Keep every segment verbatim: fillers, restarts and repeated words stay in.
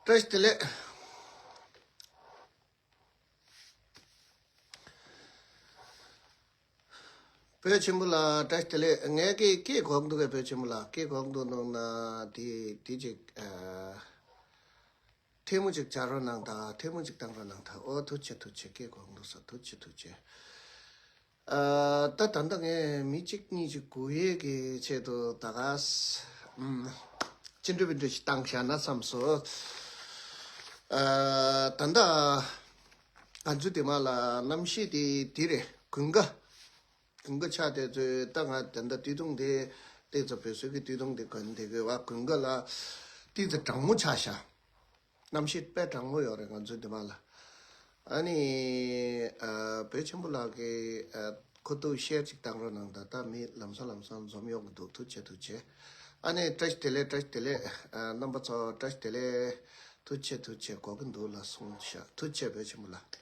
བཀྲ་ཤིས་བདེ་ལེགས། བོད་ཆེན་པོ་ལགས་བཀྲ་ཤིས་བདེ་ལེགས། ངས་ཀྱི་སྐད་གོ་གི་འདུག་གས། བོད་ཆེན་པོ་ལགས་སྐད་གོ་གི་འདུག་གནང་ན་དེ་དེ་ཅིག་ཨ། ཐལ་མོ་ཅིག་སྦྱར་རོགས་གནང་དང་། ཐལ་མོ་ཅིག་བཏང་རོགས་གནང་དང་། ཨོ་ཐུགས་རྗེ་ཆེ་ཐུགས་རྗེ་ཆེ། སྐད་གོ་གི་འདུག་ས་ཐུགས་རྗེ་ཆེ་ཐུགས་རྗེ་ཆེ། ཨ། ད་ད་ལྟ་ངས་མི་གཅིག་གཉིས་ཅིག་སྒུག་ཡས་ཀྱི་ཆེད་དུ་ད་ག་ས་ཨམ། ཅི་འདྲ་བི་འདྲ་ཞིག་བཏང་བཞག་ན་བསམ་སོང་། ཨ། ད་ལྟ་ང་ཚོ་དེ་མ་ལ་གནམ་གཤིས་དེ་དེ་རེད། དགུན་ཁ། དགུན་ཁ་ཆགས་དེ་ཚོས་ད་ང་ད་ལྟ་དུས་ཐུང་དེ་ཏོག་ཙམ་བོད་སྲོལ་གྱི་དུས་ཐུང་དེ་གོན་དེ་གི་བ། དགུན་ཁ་ལ་ཏོག་ཙམ་གྲང་མོ་ཆགས་ཤག་གནམ་གཤིས་དཔེ་གྲང་མོ་ཡོད་རེད་ང་ཚོའི་འདི་མ་ལ། ཨ་ནི་ཨ། བོད་ཆེན་པོ་ལགས་ཀྱིས་ཨ། ཁོ་ཐུག་ཤེར་ཅིག་བཏང་རོགས་གནང་དང་། ད་མི་ལམ་སང་ལམ་སང་འཛོམས་ཡོང་གི་འདུག་ཐུགས་རྗེ་ཆེ་ཐུགས་རྗེ་ཆེ། ཨ་ནི་བཀྲ་ཤིས་བདེ་ལེགས་བཀྲ་ཤིས་བདེ་ལེགས། ཨ། རྣམ་པ་ཚོ་བཀྲ་ཤིས་བདེ་ལེགས། ཐུགས་རྗེ་ཆེ་ཐུགས་རྗེ་ཆེ། གོ་གི་འདུག་ལ་གསུངས་ཤག་ཐུགས་རྗེ་ཆེ་བོད་ཆེན་པོ་ལགས།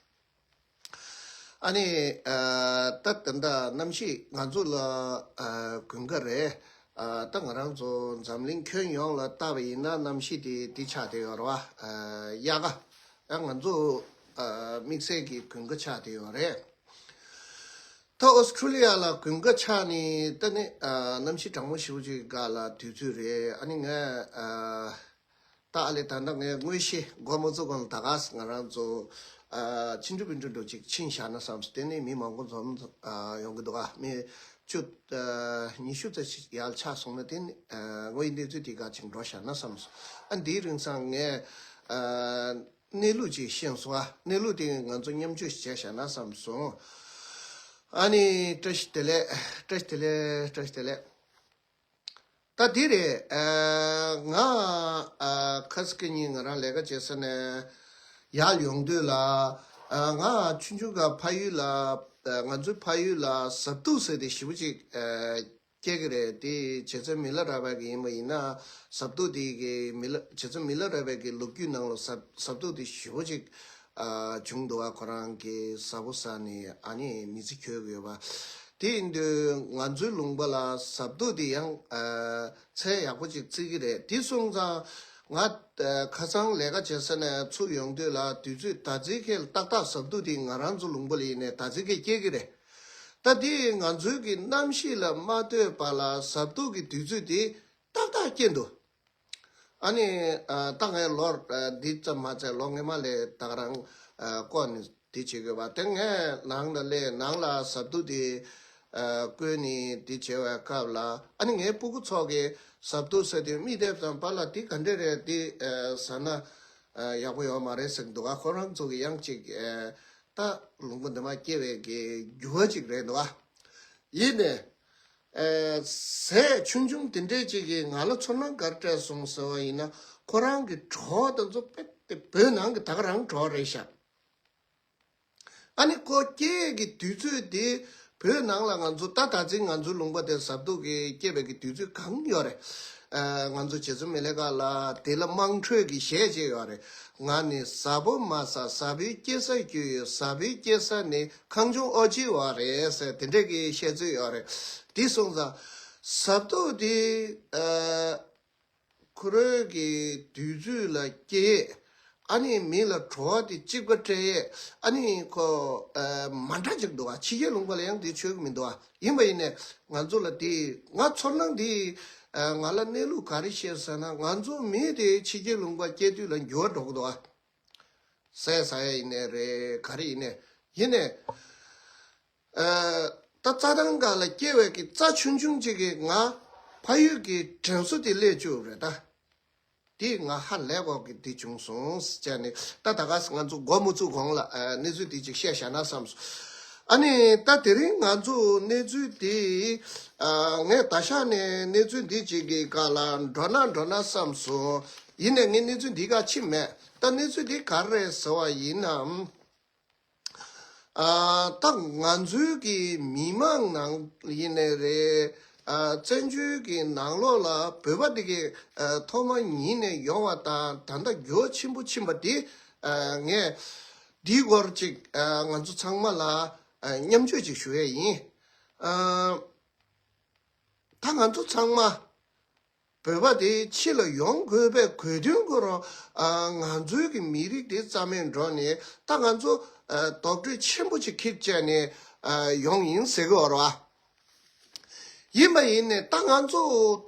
ཨ་ནི་ཨ། ད་ད་ལྟ་གནམ་གཤིས་ང་ཚོ་ལ་ཨ། དགུན་ཁ་རེད། ཨ། ད་ང་རང་ཚོ་འཛམ་གླིང་ཁྱོན་ཡོངས་ལ་བལྟས་པ་ཡིན་ན་གནམ་གཤིས་དེ་འདི་ཆགས་བསྡད་ཡོད་རེད་བ། ཨ། དབྱར་ཁ། ཨ། ང་ཚོ་ཨ། དམིགས་བསལ་གྱི་དགུན་ཁ་ཆགས་བསྡད་ཡོད་རེད། ད་ཨོ་སི་ཁྲུ་ལི་ཡ་ལ་དགུན་ཁ་ཆགས་ནས་ད་ནི་ཨ། གནམ་གཤིས་གྲང་མོ་ཞེ་པོ་ཅིག་སྒང་ལ་དུས་ཚོད་རེད། ཨ་ནི་ངས་ཨ། ད་ཨ་ལས་ད་ལྟ་ངས་དངོས་གཞི་མགོ་མ་བཙུགས་གོང་ལ་ད་ག་ས་ང་རང་ཚོ་ཨ། ཕྱི་འགྲོ་བི་འགྲོ་འགྲོ་ཅིག་ཕྱིན་བཞག་ན་བསམས། དེ་ནས་མི་མང་པོ་འཛོམས་ཨ། ཡོང་གི་འདུག་ག་མི་བཅུ་ཨ། ཉི་ཤུ་ཙམ་ཞིག་ཡར་ཆགས་སོང་ན་དེ་ནས་ཨ། དངོས་ཡོད་གནས་ཚུལ་དེ་ག་ཅིག་འགྲོ་བཞག་ན་བསམས་སོང་། ཨ། འདིའི་རིང་སང་ངས་ཨ། གནས་ལུགས་ཅིག་ཤེས་སོང་ཨ། གནས་ལུགས་དེ་ང་ཚོ་མཉམ་སྤྱོད་ཞིག་བྱས་བཞག་ན་བསམས་སོང་། ཨ་ནི་བཀྲ་ཤིས་བདེ་ལེགས། བཀྲ་ཤིས་བདེ་ལེགས། བཀྲ་ཤིས་བདེ་ལེགས། ད་འདི་རེད། ཨ། ང་ཨ། ཁ་སང་གཉིས་ང་རང་ལས་ཀ་བྱེད་ས་ནས་ཡར་ཡོང་དུས་ལ། ཨ། ང་ཆུང་ཆུང་སྒང་ཕ་ཡུལ་ལ། ཨ། ང་ཚོའི་ཕ་ཡུལ་ལ་ཟབ་ཏུག་ཟེར་དེ་ཞེ་པོ་ཅིག་ཨ། སྐྱེ་གི་རེད། དེ་རྗེ་བཙུན་མི་ལ་རས་པ་གི་ཡིན་པ་ཡིན་ན། ཟབ་ཏུག་དེ་གི་མི་ལ། རྗེ་བཙུན་མི་ལ་རས་པའི་གི་ལོ་རྒྱུས་ནང་ལ་ཟབ་ཟབ་ཏུག་དེ་ཞེ་པོ་ཅིག་ཨ། བྱུང་འདུག་ཨ། ཁོ་རང་གི་ཟབ་པོ་ཟ་ནས་ཨ་ནི་མི་ཚེ་འཁྱོལ་གི་ཡོད་པ། དེ་ཡིན་དུས་ང་ཚོའི་ལུང་པ་ལ་ཟབ་ཏུག་དེ་ཡང་ཨ། ཚད་ཡག་པོ་ཅིག་བརྩི་གི་རེད། དེ་སོང་ཙང་ང་ཨ། ཁ་སང་ལས་ཀ་བྱེད་ས་ནས་ཚུར་ཡོང་དུས་ལ་དུས་ཚོད་ད་ལྟའི་ཁེལ་ཏག་ཏག་ཟབ་ཏུག་དེ་ང་རང་ཚོ་ལུང་པ་ལ་ཡིན་ནས་ད་ལྟའི་ཁེལ་སྐྱེ་གི་རེད། ད་དེ་ང་ཚོའི་གི་གནམ་གཤིས་ལ་མ་ལྟོས་པ་ལ་ཟབ་ཏུག་གི་དུས་ཚོད་དེ་ཏག་ཏག་སྐྱེ་འདུག་ཨ་ནི་ཨ། ད་ངས་ལོ་ཨ། འདི་ཙམ་མ་ཚད་ལོ་སྔོན་མ་ལས་ད་ག་རང་ཨ། བསྐོར་ནས་འདི་བྱེད་དགོས་པ་དེ། ངས་ནང་ལ་སླེབས། ནང་ལ་ཟབ་ཏུག་དེ་ཨ། བསྐོལ་ནས་འདི་བྱེད་པའི་སྐབས་ལ། ཨ་ནི་ངའི་སྤུ་གུ་ཚོ་གིས་ཟབ་ཏུག་ཟེར་དུས་མིག་བལྟས་ཙམ་པ་ལ་འདི་ག་འདྲ་རེད། འདི་ཨ། ཟ་ན་ཨ། ཡག་པོ་ཡོད་མ་རེད་ཟེར་གི་འདུག་ག་ཁོ་རང་ཚོ་གི་ཡང་ཅིག་ཨ། ད་ལུང་པ་འདི་མ་སྐྱེ་བའི་གི་འགྱུར་བ་ཅིག་རེད་འདུག་ག་ཡིན་ནས། ཨ། ཟས་ཆུང་ཆུང་དེ་འདྲས་ཅིག་གིས་ང་ལ་ཚོར་སྣང་ག་རེ་སྤྲད་སོང་ཟེར་བ་ཡིན་ན། ཁོ་རང་གི་གྲོགས་དེ་ཚོ་དཔེ་དེ་བོད་ནང་གི་ད་ག་རང་གྲོགས་རེད་ཤག་ཨ་ནི་ཁོ་སྐྱེས་ཀྱི་དུས་ཚོད་དེ་བོད་ནང་ལ་ང་ཚོ་ད་ད་ཅིག་ང་ཚོའི་ལུང་པ་དེ་ཟབ་ཏུག་གི་སྐྱེས་པའི་གི་དུས་ཚོད་གང་ཡོད་རེད། ཨ། ང་ཚོ་རྗེ་བཙུན་མི་ལ་རས་པ་ལ་དེ་ལ་དམངས་ཁྲོད་ཀྱི་གཞས་ཅིག་ཡོད་རེད། ང་ནི་ཟབ་པོ་མ་ཟ་ཟབ་པོའི་སྐྱེ་ས་རྒྱུ་ཡོད། ཟབ་པོའི་སྐྱེ་ས་ནི་ཁང་ཆུང་ཨོ་ཅི་བ་རེད་ཟེར་དེ་འདྲས་ཀྱི་བཤད་ཚུལ་ཡོད་རེད། དེ་སོང་ཙང་ཟབ་ཏུག་དེ་ཨ། ཁོ་རང་གི་དུས་ཚོད་ལ་སྐྱེ་ཡས། ཨ་ནི་མི་ལ་བྲོ་བ་དེ་གཅིག་པ་སྤྲད་ཡས། ཨ་ནི་ཁོ་ཨ། མ་འདྲ་ཅིག་འདུག་ག་ཕྱི་རྒྱལ་ལུང་པ་ལ་ཡང་དེ་ཆོག་གི་མི་འདུག་ག་ཡིན་པ་ཡིན་ནས་ང་ཚོ་ལ་དེ་ང་ཚོར་སྣང་དེ་ཨ། ང་ལ་གནས་ལུགས་ག་རེ་བཤད་ཟེར་ན། ང་ཚོ་མི་དེ་ཕྱི་རྒྱལ་ལུང་པ་སྐྱེ་དུས་ལ་འགྱུར་བ་འགྲོ་གི་འདུག་ག་ཟས་ཟ་ཡས་ཡིན་ནའི་རེད། ག་རེ་ཡིན་ནའི་ཡིན་ནའི། ཨ། ད་རྩྭ་ཐང་སྒང་ལ་སྐྱེ་བའི་གི་རྩྭ་ཆུང་ཆུང་ཅིག་གིས་ང་ཕ་ཡུལ་གྱི་དྲན་གསོ་དེ་སླེབས་བཅུག་རེད་ད། དེ་ང་ཧ་ལས་གོ་གི་དེ་བྱུང་སོང་ཟེར་ནས། ད་ད་ག་ང་ཚོ་མགོ་མ་བཙུགས་གོང་ལ་ཨ། གནས་ཚུལ་དེ་ཅིག་བཤད་བཞག་ན་བསམས་སོང་། ཨ་ནི་ད་དེ་རིང་ང་ཚོ་གནས་ཚུལ་དེ་ཨ། ངས་ད་ཤག་ནས་གནས་ཚུལ་འདི་ཅིག་གི་སྒང་ལ་འགྲོ་ན་འགྲོ་ན་བསམས་སོང་། ཡིན་ནའི་ངས་གནས་ཚུལ་འདི་ག་ཕྱིན་མེད། ད་གནས་ཚུལ་འདི་ག་རེ་རེད་ཟེར་བ་ཡིན་ན། ཨ། ད་ང་ཚོའི་གི་མི་མང་ནང་ཡིན་ནའི་རེད། ཨ། བཙན་བྱོལ་གྱི་ནང་ལོགས་ལ་བོད་པ་འདི་གི་ཨ། ཐོག་མ་ཉིད་ནས་ཡོང་བ་དང་ད་ལྟ་འགྱུར་བ་ཆེན་པོ་ཕྱིན་པ་འདི་ཨ། ངས་འདིའི་སྐོར་ཅིག་ཨ། ང་ཚོ་ཚང་མ་ལ་ཨ། མཉམ་སྤྱོད་ཅིག་ཞུ་ཡས་ཡིན། ཨ། ད་ང་ཚོ་ཚང་མ། བོད་པ་དེ་ཕྱི་ལ་ཡོང་དགོས་པའི་དགོས་དོན་ཁོ་རང་ང་ཚོའི་གི་མི་རིགས་དེ་རྩ་མེད་འགྲོ་ནས་ད་ང་ཚོ་རྡོག་ཁྲེས་ཆེན་པོ་ཅིག་འཁྱེར་བྱས་ནས་ཡོང་ཡིན་ཟེར་གི་ཡོད་རེད་བ། ཡིན་པ་ཡིན་ནས་ད་ང་ཚོ་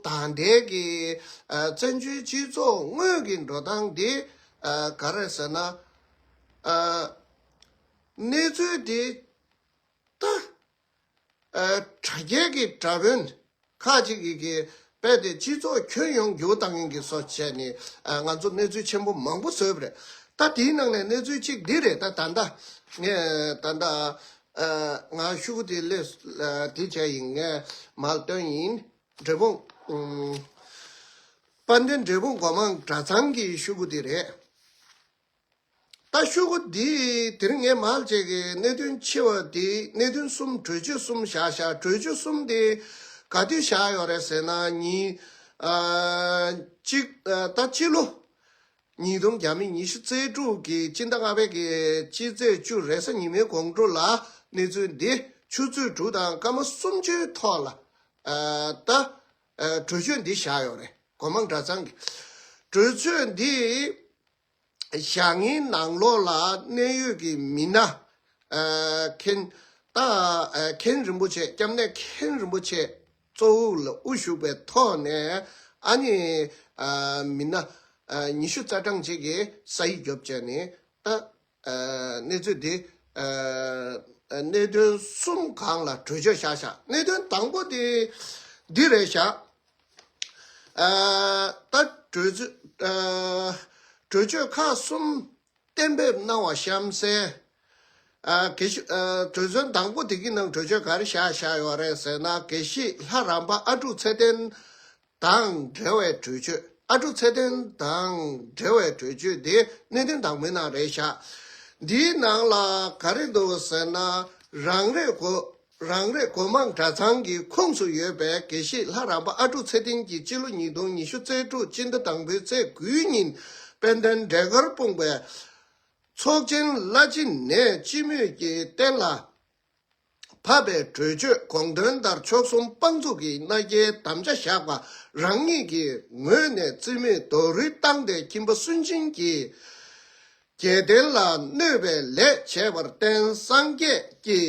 ད་ལྟའི་གི་བཙན་བྱོལ་སྤྱི་ཚོགས་དངོས་ཀྱི་འགྲོ་སྟངས་དེ་ག་རེ་ཟེར་ན། གནས་ཚུལ་དེ་ད་དྲ་རྒྱའི་གི་དྲ་དཔོན་ཁག་ཅིག་གིས་གི་རྦད་དེ་སྤྱི་ཚོགས་ཁྱོན་ཡོངས་འགྱུར་བ་གཏོང་མཁན་གྱི་བཟོ་བྱས་ནས་ང་ཚོ་གནས་ཚུལ་ཆེན་པོ་མང་པོ་བཟོས་པ་རེད། ད་དེའི་ནང་ནས་གནས་ཚུལ་གཅིག་འདི་རེད། ད་ད་ལྟ་ངས་ད་ལྟ་ང་ཤོག་གུ་དེ་སླེབས་དེ་བྱས་ཡིན། ངས་མར་བཏོན་ཡིན། འབྲས་སྤུངས་དཔལ་ལྡན་འབྲས་སྤུངས་སྒོ་མང་གྲྭ་ཚང་གི་ཤོག་གུ་དེ་རེད། ད་ཤོག་གུ་འདི་དེ་རིང་ངས་མར་བྱས་ཀྱི་གནད་དོན་ཆེ་བ་འདི་གནད་དོན་གསུམ་གྲོས་ཆོད་གསུམ་བཞག་བཞག་གྲོས་ཆོད་གསུམ་དེ་ག་དུས་བཞག་ཡོད་རེད་ཟེར་ན། ཉིན་ཨ་གཅིག་ཨ་ད་སྤྱི་ལོ་ཉིས་སྟོང་བརྒྱ་མེད་ཉི་ཤུ་རྩ་དྲུག་གི་སྤྱི་ཟླ་ལྔ་པའི་གི་སྤྱི་ཚེས་བཅུ་རེས་གཟའ་ཉི་མའི་དགོང་དྲོ་ལ་གནས་ཚུལ་འདི་ཆུ་ཚོད་དྲུག་དང་སྐར་མ་སུམ་ཅུའི་ཐོག་ལ་ཨ་ད་ཨ་གྲོས་ཆོད་འདི་བཞག་ཡོད་རེད། སྒོ་མང་གྲྭ་ཚང་གི་གྲོས་ཆོད་འདི་བཞག་ངའི་ནང་ལོགས་ལ་གནད་ཡོད་ཀྱི་མི་སྣ་ཨ་མཁན་ད་ཨ་མཁན་རིན་པོ་ཆེ་སྐྱབས་གནས་མཁན་རིན་པོ་ཆེ་གཙོ་བོ་ལ་དབུ་བཞུགས་པའི་ཐོག་ནས་ཨ་ནི་ཨ་མི་སྣ་ཨ་ཉི་ཤུ་རྩ་གྲངས་ཅིག་གིས་ས་ཡིག་རྒྱོབ་བྱས་ནས་ད་ཨ་གནས་ཚུལ་འདི་ཨ་གནད་དོན་གསུམ་སྒང་ལ་གྲོས་ཆོད་བཞག་བཞག་གནད་དོན་དང་པོ་དེ་འདི་རེད་བཞག་ཨ་ད་གྲོས་ཆོད་ཨ་གྲོས་ཆོད་ཁག་གསུམ་གཏན་འབེབས་གནང་བ་གཤམ་གསལ། ཨ་དགེ་བཤེས་ཨ་གྲོས་ཆོད་དང་པོ་དེ་གི་ནང་གྲོས་ཆོད་ག་རེ་བཞག་བཞག་ཡོད་རེད་ཟེར་ན། དགེ་བཤེས་ལྷ་རམས་པ་ཨ་ཀྲུག་ཚེ་བརྟན་དང་འབྲེལ་བའི་གྲོས་ཆོད། ཨ་ཀྲུག་ཚེ་བརྟན་དང་འབྲེལ་བའི་གྲོས་ཆོད་དེ་གནད་དོན་དང་པོའི་ནང་རེད་བཞག་འདིའི་ནང་ལ་ག་རེ་འདུག་ཟེར་ན། རང་རེའི་གོ་རང་རེ་སྒོ་མང་གྲྭ་ཚང་གི་ཁོངས་སུ་ཡོད་པའི་དགེ་བཤེས་ལྷ་རམས་པ་ཨ་ཀྲུག་ཚེ་བརྟན་གྱིས་སྤྱི་ལོ་ཉིས་སྟོང་ཉི་ཤུ་རྩ་དྲུག་སྤྱི་ཟླ་དང་པོའི་ཚེས་དགུའི་ཉིན་དཔལ་ལྡན་འབྲས་དཀར་སྤུངས་པའི་ཚོགས་ཆེན་བླ་སྤྱི་ནས་སྤྱི་མོས་ཀྱི་གཏན་ལ་ཕབ་པའི་གྲོས་ཆོད་དགོངས་དོན་ལྟར་མཆོག་གསུམ་དཔང་འཛུགས་ཀྱི་མནའ་སྐྱེལ་དམ་བཅའ་བཞག་པ་རང་ཉིད་ཀྱི་ངོས་ནས་རྩིས་མེད་རྡོག་རོལ་བཏང་སྟེ་ཁྱིམ་པ་སུན་འབྱིན་གྱིས་རྒྱལ་བསྟན་ལ་གནོད་པའི་ལས་བྱས་པར་བརྟེན་སངས་རྒྱས་ཀྱི་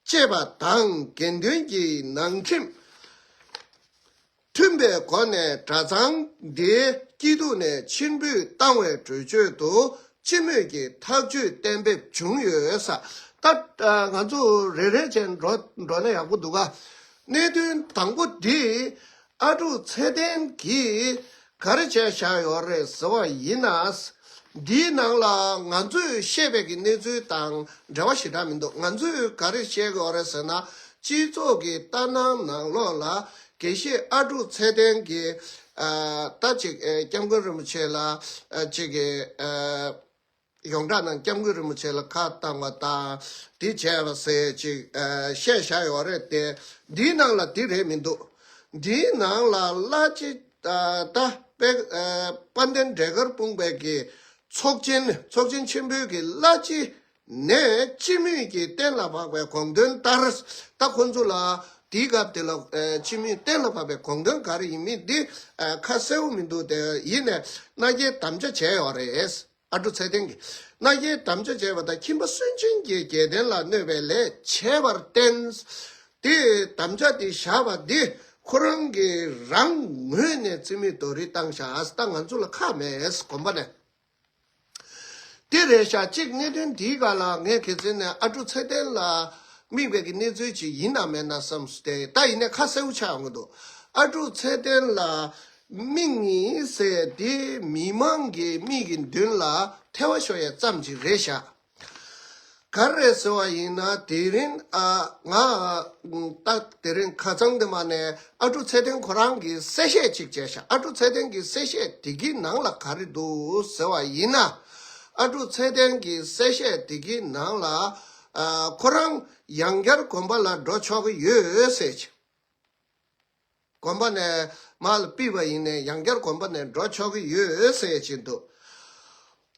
བཅས་པ་དང་དགེ་འདུན་གྱི་ནང་ཁྲིམས་མཐུན་པའི་སྒོ་ནས་གྲྭ་ཚང་འདིའི་སྐྱིད་སྡུག་ནས་ཕྱིར་འབུད་བཏང་བའི་གྲོས་ཆོད་དུ་སྤྱི་མོས་ཀྱི་ཐག་གཅོད་གཏན་འབེབས་བྱུང་ཡོད་ས། ད་ང་ཚོ་རེ་རེ་བྱས་འགྲོ་འགྲོ་ན་ཡག་པོ་འདུག་ག་གནད་དོན་དང་པོ་འདི་ཨ་ཀྲུག་ཚེ་བརྟན་གྱིས་ག་རེ་བྱས་བཞག་ཡོད་རེད་ཟེར་བ་ཡིན་ན། འདིའི་ནང་ལ་ང་ཚོས་བཤད་པའི་གི་གནས་ཚུལ་དང་འབྲེལ་བ་ཞེ་དྲག་མི་འདུག་ང་ཚོས་ག་རེ་བཤད་ཀྱི་ཡོད་རེད་ཟེར་ན། སྤྱི་ཚོགས་ཀྱི་ལྟ་སྣང་ནང་ལོགས་ལ་དགེ་བཤེས་ཨ་ཀྲུག་ཚེ་བརྟན་གྱིས་ཨ་ད་ཅིག་ཨ་སྐྱབས་མགོན་རིན་པོ་ཆེ་ལ་ཨ་ཅིག་གི་ཨ་ཡོངས་གྲགས་ནང་སྐྱབས་མགོན་རིན་པོ་ཆེ་ལ་ཁ་བཏང་བ་དང་དེ་བྱས་པ་ཟེར་ཅིག་ཨ་བཤད་བཞག་ཡོད་རེད་དེ། འདིའི་ནང་ལ་དེ་རེད་མི་འདུག་འདིའི་ནང་ལ་བླ་སྤྱི་ཨ་ད་དཔལ་ཨ་དཔལ་ལྡན་འབྲས་དཀར་སྤུངས་པའི་གི་ཚོགས་ཆེན་ཚོགས་ཆེན་ཆེན་པོའི་གི་བླ་སྤྱི་ནས་སྤྱི་མོས་ཀྱིས་གཏན་ལ་ཕབ་པའི་དགོངས་དོན་ལྟར། ད་ཁོང་ཚོ་ལ་དེའི་སྐབས་དེ་ལ་ཨ་སྤྱི་མོས་གཏན་ལ་ཕབ་པའི་དགོངས་དོན་ག་རེ་ཡིན་མིན་འདི་ཨ་ཁ་གསལ་པོ་མི་འདུག་དེ་ཡིན་ནས་མནའ་སྐྱེལ་དམ་བཅའ་བྱས་ཡོད་རེད། ཨ་ཀྲུག་ཚེ་བརྟན་གྱིས་མནའ་སྐྱེལ་དམ་བཅའ་བྱས་པ་དང་ཁྱིམ་པ་སུན་འབྱིན་གྱིས་རྒྱལ་བསྟན་ལ་གནོད་པའི་ལས་བྱས་པར་བརྟེན། དེ་དམ་བཅའ་དེ་བཞག་པ་འདི་ཁོ་རང་གི་རང་ངོས་ནས་རྩིས་མེད་རྡོག་རོལ་བཏང་བཞག་ད་ང་ཚོ་ལ་ཁག་མེད་དགོངས་པ་ནས། དེ་རེད་ཤག་གཅིག་གནད་དོན་འདིའི་སྒང་ལ་ངས་གལ་སྲིད་ནས་ཨ་ཀྲུག་ཚེ་བརྟན་ལ་དམིགས་པའི་གི་གནས་ཚུལ་ཅིག་ཡིན་ནམ་མེད་ན་བསམ་སྟེ། ད་ཡིན་ནའི་ཁ་གསལ་པོ་ཆགས་ཡོང་གི་འདུག་ཨ་ཀྲུག་ཚེ་བརྟན་ལ་དམིགས་ནི་ཟེར་དེ་མི་མང་གི་མིག་གི་མདུན་ལ་ཐལ་བ་ཤོར་ཡ་ཙམ་ཅིག་རེད་ཤག་ག་རེ་རེད་ཟེར་བ་ཡིན་ན། དེ་རིང་ཨ་ང་ད་དེ་རིང་ཁ་སང་དེ་མ་ནས་ཨ་ཀྲུག་ཚེ་བརྟན་ཁོ་རང་གིས་གསལ་བཤད་ཅིག་བྱས་ཤག་ཨ་ཀྲུག་ཚེ་བརྟན་གྱི་གསལ་བཤད་དེ་གི་ནང་ལ་ག་རེ་འདུག་ཟེར་བ་ཡིན་ན། ཨ་ཀྲུག་ཚེ་བརྟན་གྱི་གསལ་བཤད་དེ་གི་ནང་ལ་ཨ་ཁོ་རང་ཡང་བསྐྱར་དགོན་པ་ལ་འགྲོ་ཆོག་གི་ཡོད་ཟེར་ཅིག་དགོན་པ་ནས་མར་ལ་ཕུད་པ་ཡིན་ནའི་ཡང་བསྐྱར་དགོན་པ་ནས་འགྲོ་ཆོག་གི་ཡོད་ཟེར་བཞིན་དུ།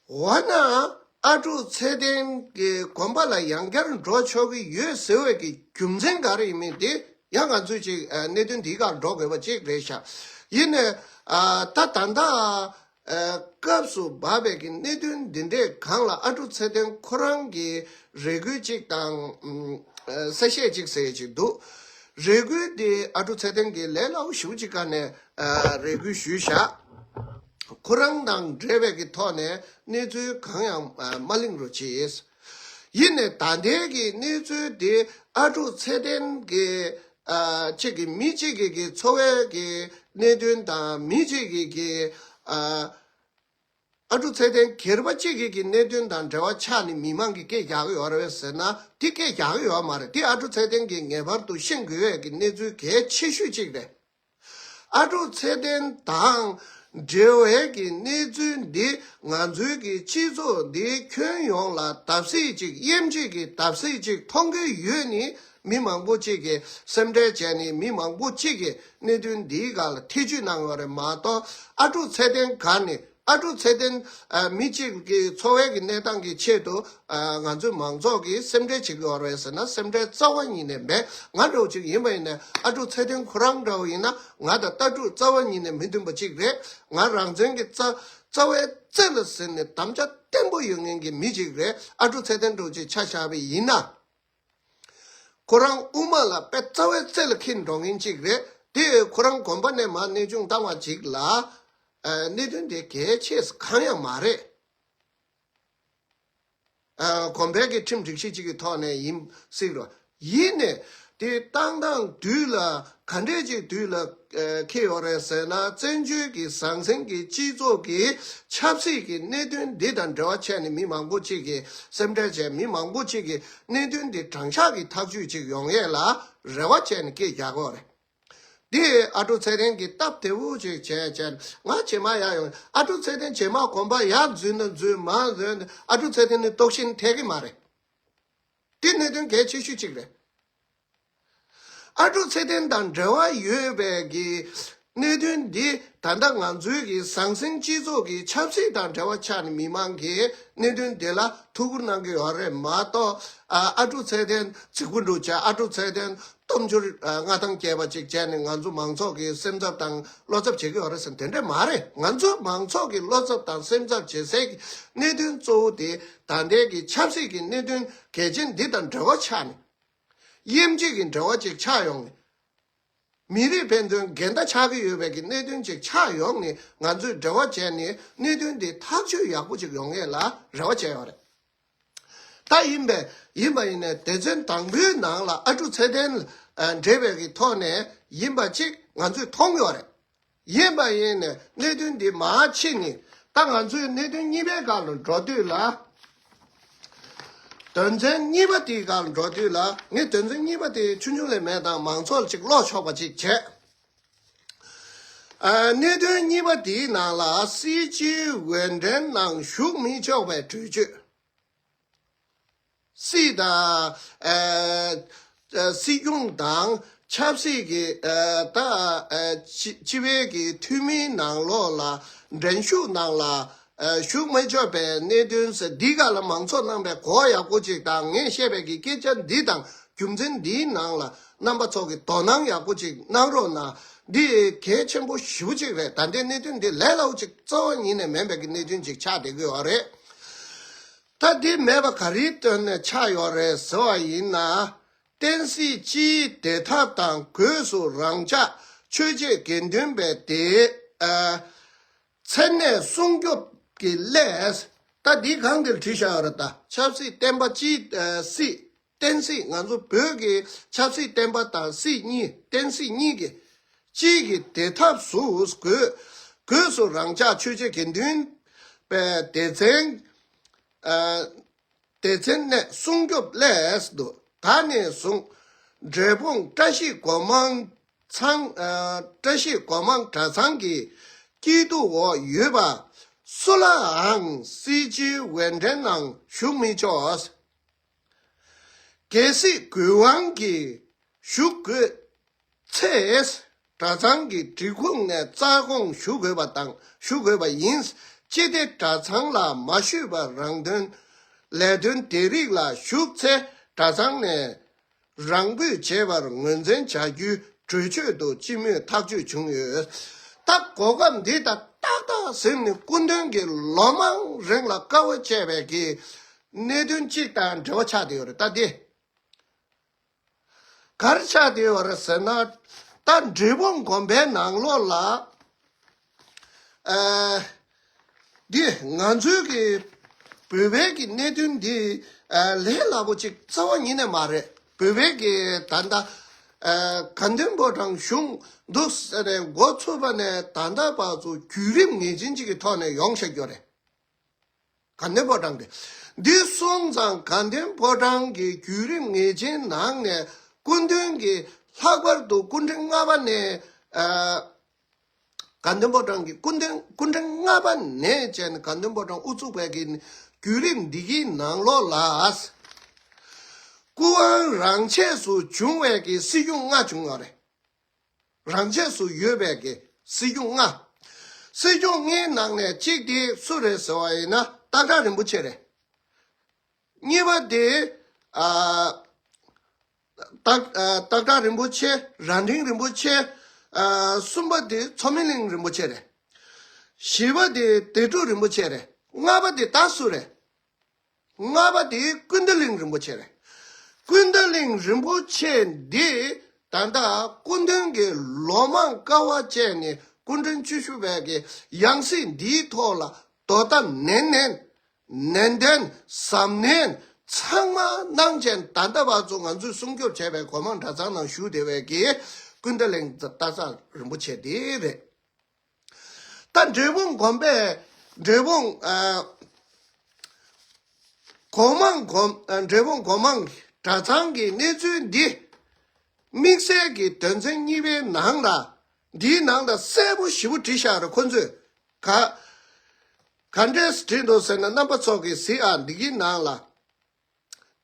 འོ་ན་ཨ་ཀྲུག་ཚེ་བརྟན་གྱི་དགོན་པ་ལ་ཡང་བསྐྱར་འགྲོ་ཆོག་གི་ཡོད་ཟེར་བའི་གི་རྒྱུ་མཚན་ག་རེ་ཡིན་མིན་དེ་ཡང་ང་ཚོས་ཅིག་ཨ་གནད་དོན་འདིའི་སྒང་འགྲོ་དགོས་པ་ཅིག་རེད་ཤག་ཡིན་ནས་ཨ་ད་ད་ལྟ་ཨ་སྐབས་སུ་བབས་པའི་གི་གནད་དོན་འདི་འདྲའི་སྒང་ལ་ཨ་ཀྲུག་ཚེ་བརྟན་ཁོ་རང་གི་རེ་སྐུལ་གཅིག་དང་ཨ་གསལ་བཤད་གཅིག་ཟེར་གཅིག་འདུག་རེ་སྐུལ་དེ་ཨ་ཀྲུག་ཚེ་བརྟན་གྱིས་ལས་སླ་པོ་ཞེ་པོ་ཅིག་སྒང་ནས་ཨ་རེ་སྐུལ་ཞུས་བཞག་ཁོ་རང་དང་འབྲེལ་བའི་གི་ཐོག་ནས་གནས་ཚུལ་གང་ཡང་ཨ་མ་གླེང་རོགས་གྱིས། ཡིན་ནས་ད་ལྟའི་གི་གནས་ཚུལ་དེ་ཨ་ཀྲུག་ཚེ་བརྟན་གྱི་ཨ་གཅིག་གི་མི་གཅིག་གི་གི་འཚོ་བའི་གི་གནད་དོན་དང་མི་གཅིག་གི་གི་ཨ་ཨ་ཀྲུག་ཚེ་བརྟན་སྒེར་པ་གཅིག་གི་གི་གནད་དོན་དང་འབྲེལ་བ་ཆགས་ནས་མི་མང་གིས་སྐད་རྒྱག་གི་ཡོད་རེད་ཟེར་ན་དེ་སྐད་རྒྱག་གི་ཡོད་མ་རེད། དེ་ཨ་ཀྲུག་ཚེ་བརྟན་གྱིས་ངེས་པར་དུ་ཤེས་དགོས་པའི་གི་གནས་ཚུལ་གལ་ཆེ་ཤོས་གཅིག་རེད། ཨ་ཀྲུག་ཚེ་བརྟན་དང་འབྲེལ་བའི་གི་གནས་ཚུལ་འདི་ང་ཚོའི་གི་སྤྱི་ཚོགས་འདིའི་ཁྱོན་ཡོངས་ལ་བརྡབ་གསིག་ཅིག་དབྱེ་འབྱེད་ཀྱི་བརྡབ་གསིག་ཅིག་མཐོང་གི་ཡོད་ནི་མི་མང་པོ་ཅིག་གིས་སེམས་ཁྲལ་བྱས་ནས་མི་མང་པོ་ཅིག་གིས་གནད་དོན་འདིའི་སྒང་ལ་ཐེ་བྱུས་གནང་ཡོད་རེད་མ་གཏོགས་ཨ་ཀྲུག་ཚེ་བརྟན་ག་ནས་ཨ་ཀྲུག་ཚེ་བརྟན་ཨ་མི་གཅིག་གི་འཚོ་བའི་གི་གནས་སྟངས་ཀྱི་ཆེད་དུ་ཨ་ང་ཚོའི་མང་ཚོགས་ཀྱིས་སེམས་ཁྲལ་བྱེད་ཀྱི་ཡོད་རེད་ཟེར་ན་སེམས་ཁྲལ་རྩ་བ་ཉིད་ནས་མེད། ང་འདྲ་བོ་ཅིག་ཡིན་པ་ཡིན་ན་ཨ་ཀྲུག་ཚེ་བརྟན་ཁོ་རང་འདྲ་བོ་ཡིན་ན་ང་དང་ལྟ་གྲུབ་རྩ་བ་ཉིད་ནས་མི་མཐུན་པ་གཅིག་རེད། ང་རང་བཙན་གྱི་རྩ་རྩ་བའི་རྩེ་ལ་ཟིན་ནས་དམ་བཅའ་བརྟན་པོ་ཡོད་མཁན་གྱི་མི་གཅིག་རེད། ཨ་ཀྲུག་ཚེ་བརྟན་འདྲ་བོ་ཅིག་ཆ་བཞག་པ་ཡིན་ན། ཁོ་རང་དབུ་མ་ལ་དཔེ་རྩ་བའི་རྩེ་ལ་འཁྱེར་འགྲོ་མཁན་གཅིག་རེད། དེ་ཁོ་རང་དགོན་པ་ནས་མར་གནས་དབྱུང་བཏང་བ་ཅིག་ལ་ཨ་གནད་དོན་དེ་གལ་ཆེ་ས་གང་ཡང་མ་རེད། ཨ་དགོན་པའི་གི་ཁྲིམས་སྒྲིག་གཞི་གཅིག་གི་ཐོག་ནས་ཡིན་སྲིད་རོགས། ཡིན་ནས་དེ་བཏང་སྟངས་དུས་ལ་ག་འདྲས་ཅིག་དུས་ལ་ཨ་འཁེལ་ཡོད་རེད་ཟེར་ན་བཙན་བྱོལ་གྱི་ཟང་ཟིང་གི་སྤྱི་ཚོགས་ཀྱི་ཆབ་སྲིད་ཀྱི་གནད་དོན་འདི་དང་འབྲེལ་བ་བྱས་ནས་མི་མང་པོ་ཅིག་གིས་སེམས་ཁྲལ་བྱས། མི་མང་པོ་ཅིག་གིས་གནད་དོན་འདི་དྲང་གཞག་གི་ཐག་གཅོད་ཅིག་ཡོང་ཡས་ལ་རེ་བ་བྱས་ནས་སྐད་རྒྱག་གི་ཡོད་རེད། འདི་ཨ་ཀྲུག་ཚེ་བརྟན་གྱིས་སྟབས་བདེ་བོ་ཅིག་བྱས་བྱས་ང་རྗེས་མ་ཡར་ཡོང་། ཨ་ཀྲུག་ཚེ་བརྟན་རྗེས་མ་དགོན་པ་ཡར་འཛུལ་ན་འཛུལ་མར་འཛུལ་ན་ཨ་ཀྲུག་ཚེ་བརྟན་ནི་ལྟོགས་ཤི་ནི་ཐེག་གི་མ་རེད། འདི་གནད་དོན་གལ་ཆེ་ཤོས་ཅིག་རེད། ཨ་ཀྲུག་ཚེ་བརྟན་དང་འབྲེལ་བ་ཡོད་པའི་གི་གནད་དོན་འདི་ད་ལྟ་ང་ཚོའི་གི་ཟང་ཟིང་སྤྱི་ཚོགས་ཀྱི་ཆབ་སྲིད་དང་འབྲེལ་བ་ཆགས་ནས་མི་མང་གིས་གནད་དོན་འདི་ལ་ཐུགས་ཁུར་གནང་གི་ཡོད་རེད་མ་གཏོགས་ཨ་ཨ་ཀྲུག་ཚེ་བརྟན་རྫིག་པོ་འདྲ་བྱས། ཨ་ཀྲུག་ཚེ་བརྟན་སྟོབས་འབྱོར་མངའ་ཐང་རྒྱས་པ་ཅིག་བྱས་ནས་ང་ཚོ་མང་ཚོགས་ཀྱི་སེམས་འཚབ་དང་བློ་འཚབ་བྱེད་ཀྱི་ཡོད་རེད་ཟེར་ན་དེ་འདྲ་མ་རེད། ང་ཚོ་མང་ཚོགས་ཀྱི་བློ་འཚབ་དང་སེམས་འཚབ་བྱེད་སའི་གནད་དོན་གཙོ་བོ་དེ་ད་ལྟའི་གི་ཆབ་སྲིད་ཀྱི་གནད་དོན་གལ་ཆེན་འདི་དང་འབྲེལ་བ་ཆགས་ནས། དབྱེ་འབྱེད་ཀྱི་འབྲེལ་བ་ཅིག་ཆགས་ཡོང་ནས། མི་རིགས་ཕན་ཚུན་འགལ་ཟླ་ཆགས་ཀྱི་ཡོད་པའི་གི་གནད་དོན་ཅིག་ཆགས་ཡོང་ནས་ང་ཚོས་འབྲེལ་བ་བྱས་ནས་གནད་དོན་འདི་ཐག་གཅོད་ཡག་པོ་ཅིག་ཡོང་ཡས་ལ་རེ་བ་བྱས་ཡོད་རེད། ད་ཡིན་པས་ཡིན་པ་ཡིན་ནས་སྡེ་ཚན་དང་པོའི་ནང་ལ་ཨ་ཀྲུག་ཚེ་བརྟན་ཨ་འབྲེལ་བའི་གི་ཐོག་ནས་ཡིན་པ་ཅིག་ང་ཚོས་མཐོང་ཡོད་རེད། ཡིན་པ་ཡིན་ནས་གནད་དོན་འདི་མར་ཕྱིན་ནས་ད་ང་ཚོའི་གནད་དོན་གཉིས་པའི་སྒང་ལ་འགྲོ་དུས་ལ། དོན་ཚན་གཉིས་པ་དེའི་སྒང་ལ་འགྲོ་དུས་ལ་ངས་དོན་ཚན་གཉིས་པ་དེ་ཆུང་ཆུང་ལས་མེད་དང་མང་ཚོགས་ལ་ཅིག་ཀློག་ཆོག་པ་ཅིག་བྱས། ཨ་གནད་དོན་གཉིས་པ་དེའི་ནང་ལ་སྲིད་སྤྱིའི་འོས་འགྲན་ནང་ཞུགས་མི་ཆོག་པའི་གྲོས་ཆོད། སྲིད་དང་ཨ་ཨ་སྲིད་སྐྱོང་དང་ཆབ་སྲིད་ཀྱི་ཨ་ད་ཨ་སྤྱི་སྤྱི་པའི་གི་འཐུས་མིའི་ནང་ལོགས་ལ་འགྲན་ཞུགས་ནང་ལ་ཨ་ཞུགས་མི་ཆོག་པའི་གནད་དོན་ཟེར་འདི་ག་ལ་མང་ཚོགས་རྣམ་པས་གོ་ཡག་པོ་ཅིག་དང་ངས་བཤད་པའི་གི་སྐད་ཆ་འདི་དང་རྒྱུ་མཚན་འདིའི་ནང་ལ་རྣམ་པ་ཚོ་གི་དོ་སྣང་ཡག་པོ་ཅིག་གནང་རོགས་གནང་། འདི་གལ་ཆེན་པོ་ཞེ་པོ་ཅིག་རེད། ད་ལྟའི་གནད་དོན་འདི་ལས་སླ་པོ་ཅིག་རྩ་བ་ཉིད་ནས་མིན་པའི་གི་གནད་དོན་ཅིག་ཆགས་བསྡད་ཀྱི་ཡོད་རེད། ད་འདི་མེད་པ་ག་རེའི་དོན་ནས་ཆགས་ཡོད་རེད་ཟེར་བ་ཡིན་ན། བསྟན་སྲིད་སྤྱིའི་བདེ་ཐབས་དང་སྒོས་སུ་རང་ཅག་ཆོས་བྱེད་དགེ་འདུན་པའི་སྡེ་ཨ་མཚན་གནས་སྲུང་སྐྱོབ་ཀྱི་སླད། ད་འདི་གང་འདིར་བྲིས་བཞག་ཡོད་རེད། ད་ཆབ་སྲིད་བསྟན་པ་སྤྱིའི་ཨ་སྲིད། བསྟན་སྲིད། ང་ཚོ་བོད་ཀྱི་ཆབ་སྲིད་བསྟན་པ་དང་སྲིད་གཉིས། བསྟན་སྲིད་གཉིས་ཀྱི་སྤྱིའི་གི་བདེ་ཐབས་སུ་སྒོས་སྒོས་སུ་རང་ཅག་ཆོས་བྱེད་དགེ་འདུན་པའི་སྡེ་ཚན་ཨ་སྡེ་ཚན་གནས་སྲུང་སྐྱོབ་སླད་དུ་ད་ནས་བཟུང་འབྲས་སྤུངས་བཀྲ་ཤིས་སྒོ་མང་ཚང་ཨ་བཀྲ་ཤིས་སྒོ་མང་གྲྭ་ཚང་གི་སྐྱིད་སྡུག་འོག་ཡོད་པ་སུ་ལའང་སྲིད་སྤྱིའི་འོས་འགྲན་ནང་ཞུགས་མི་ཆོག། གལ་སྲིད་དགོས་དབང་གིས་ཞུ་དགོས་ཚེ། གྲྭ་ཚང་གི་སྒྲིག་ཁོངས་ནས་རྩ་དགོངས་ཞུ་དགོས་པ་དང་ཞུ་དགོས་པ་ཡིན། ཅི་སྟེ་གྲྭ་ཚང་ལ་མ་ཞུས་པར་རང་དོན་ལས་དོན་དེ་རིགས་ལ་ཞུགས་ཚེ་གྲྭ་ཚང་ནས་རང་འབོད་བྱེད་པར་ངོས་འཛིན་བྱ་རྒྱུའི་གྲོས་ཆོད་དུ་སྤྱི་མོས་ཐག་གཅོད་བྱུང་ཡོད། ད་གོ་སྐབས་འདི་ད་ཏག་ཏག་ཟིན་ནས་སྐུ་མདུན་གྱིས་ལོ་མང་རིང་ལ་དཀའ་བ་སྤྱད་པའི་གི་གནད་དོན་གཅིག་དང་འབྲེལ་བ་ཆགས་བསྡད་ཡོད་རེད། ད་འདི་ག་རེ་ཆགས་བསྡད་ཡོད་རེད་ཟེར་ན། ད་འབྲས་སྤུངས་དགོན་པའི་ནང་ལོགས་ལ། ཨ། འདི་ང་ཚོའི་གི་བོད་པའི་གི་གནད་དོན་འདི་ཨ་ལས་སླ་པོ་ཅིག་རྩ་བ་ཉིད་ནས་མ་རེད། བོད་པའི་གི་ད་ལྟ་ཨ་དགའ་ལྡན་ཕོ་བྲང་གཞུང་འདུག་ཟེར་ནས་འགོ་ཚུགས་པ་ནས་ད་ལྟ་བར་དུ་བརྒྱུད་རིམ་ངེས་ཅན་ཅིག་གི་ཐོག་ནས་ཡོང་བཞག་ཡོད་རེད། དགའ་ལྡན་ཕོ་བྲང་དེ། འདི་སོང་ཙང་དགའ་ལྡན་ཕོ་བྲང་གི་བརྒྱུད་རིམ་ངེས་ཅན་ནང་ནས་སྐུ་མདུན་གྱི་ལྷག་པར་དུ་སྐུ་ཕྲེང་ལྔ་པ་ནས་ཨ། དགའ་ལྡན་ཕོ་བྲང་གི་སྐུ་མདུན་སྐུ་ཕྲེང་ལྔ་པ་ནས་བྱས་ནས་དགའ་ལྡན་ཕོ་བྲང་དབུ་བཙུགས་པའི་གི་བརྒྱུད་རིམ་འདི་གི་ནང་ལོགས་ལ། སྐུ་དབང་རང་ཆས་སུ་བྱུང་བའི་གི་སྲིད་སྐྱོང་ལྔ་བྱུང་ཡོད་རེད། རང་ཆས་སུ་ཡོད་པའི་གི་སྲིད་སྐྱོང་ལྔ། སྲིད་སྐྱོང་ལྔའི་ནང་ནས་གཅིག་དེ་སུ་རེད་ཟེར་བ་ཡིན་ན་སྟག་བྲག་རིན་པོ་ཆེ་རེད། གཉིས་པ་དེ་ཨ། སྟག་ཨ་སྟག་བྲག་རིན་པོ་ཆེ། རྭ་སྒྲེང་རིན་པོ་ཆེ། ཨ་གསུམ་པ་དེ་མཚོ་སྨན་གླིང་རིན་པོ་ཆེ་རེད། བཞི་པ་དེ་སྡེ་དྲུག་རིན་པོ་ཆེ་རེད། ལྔ་པ་དེ་ད་སུ་རེད། ལྔ་པ་དེ་ཀུན་ཏ་གླིང་རིན་པོ་ཆེ་རེད། ཀུན་ཏ་གླིང་རིན་པོ་ཆེ་འདི་ད་ལྟ་སྐུ་མདུན་གྱིས་ལོ་མང་དཀའ་བ་སྤྱད་ནས་སྐུ་ཕྲེང་བཅུ་བཞི་པའི་གི་ཡང་སྲིད་འདིའི་ཐོག་ལ་དོ་ཟླ་ནན་ནན། ནན་ཏན་གཟབ་ནན་ཚང་མ་གནང་བྱས་ད་ལྟ་བར་དུ་ང་ཚོས་སྲུང་སྐྱོབ་བྱས་པའི་སྒོ་མང་གྲྭ་ཚང་ནང་བཞུགས་བསྡད་པའི་གི་ཀུན་ཏ་གླིང་སྟག་བྲག་རིན་པོ་ཆེ་དེ་རེད། ད་འབྲས་སྤུངས་དགོན་པས་འབྲས་སྤུངས་ཨ་སྒོ་མང་སྒོ་ཨ་འབྲས་སྤུངས་སྒོ་མང་གྲྭ་ཚང་གི་གནས་ཚུལ་འདི་དམིགས་བསལ་གྱི་དོན་ཚན་གཉིས་པའི་ནང་ལ་འདིའི་ནང་ལ་གསལ་པོ་ཞེ་པོ་བྲིས་བཞག་རེད། ཁོ་ཚོས་ག་ག་འདྲས་བྲིས་འདུག་ཟེར་ན་རྣམ་པ་ཚོ་གིས་གཟིགས་ཨ། འདི་གི་ནང་ལ།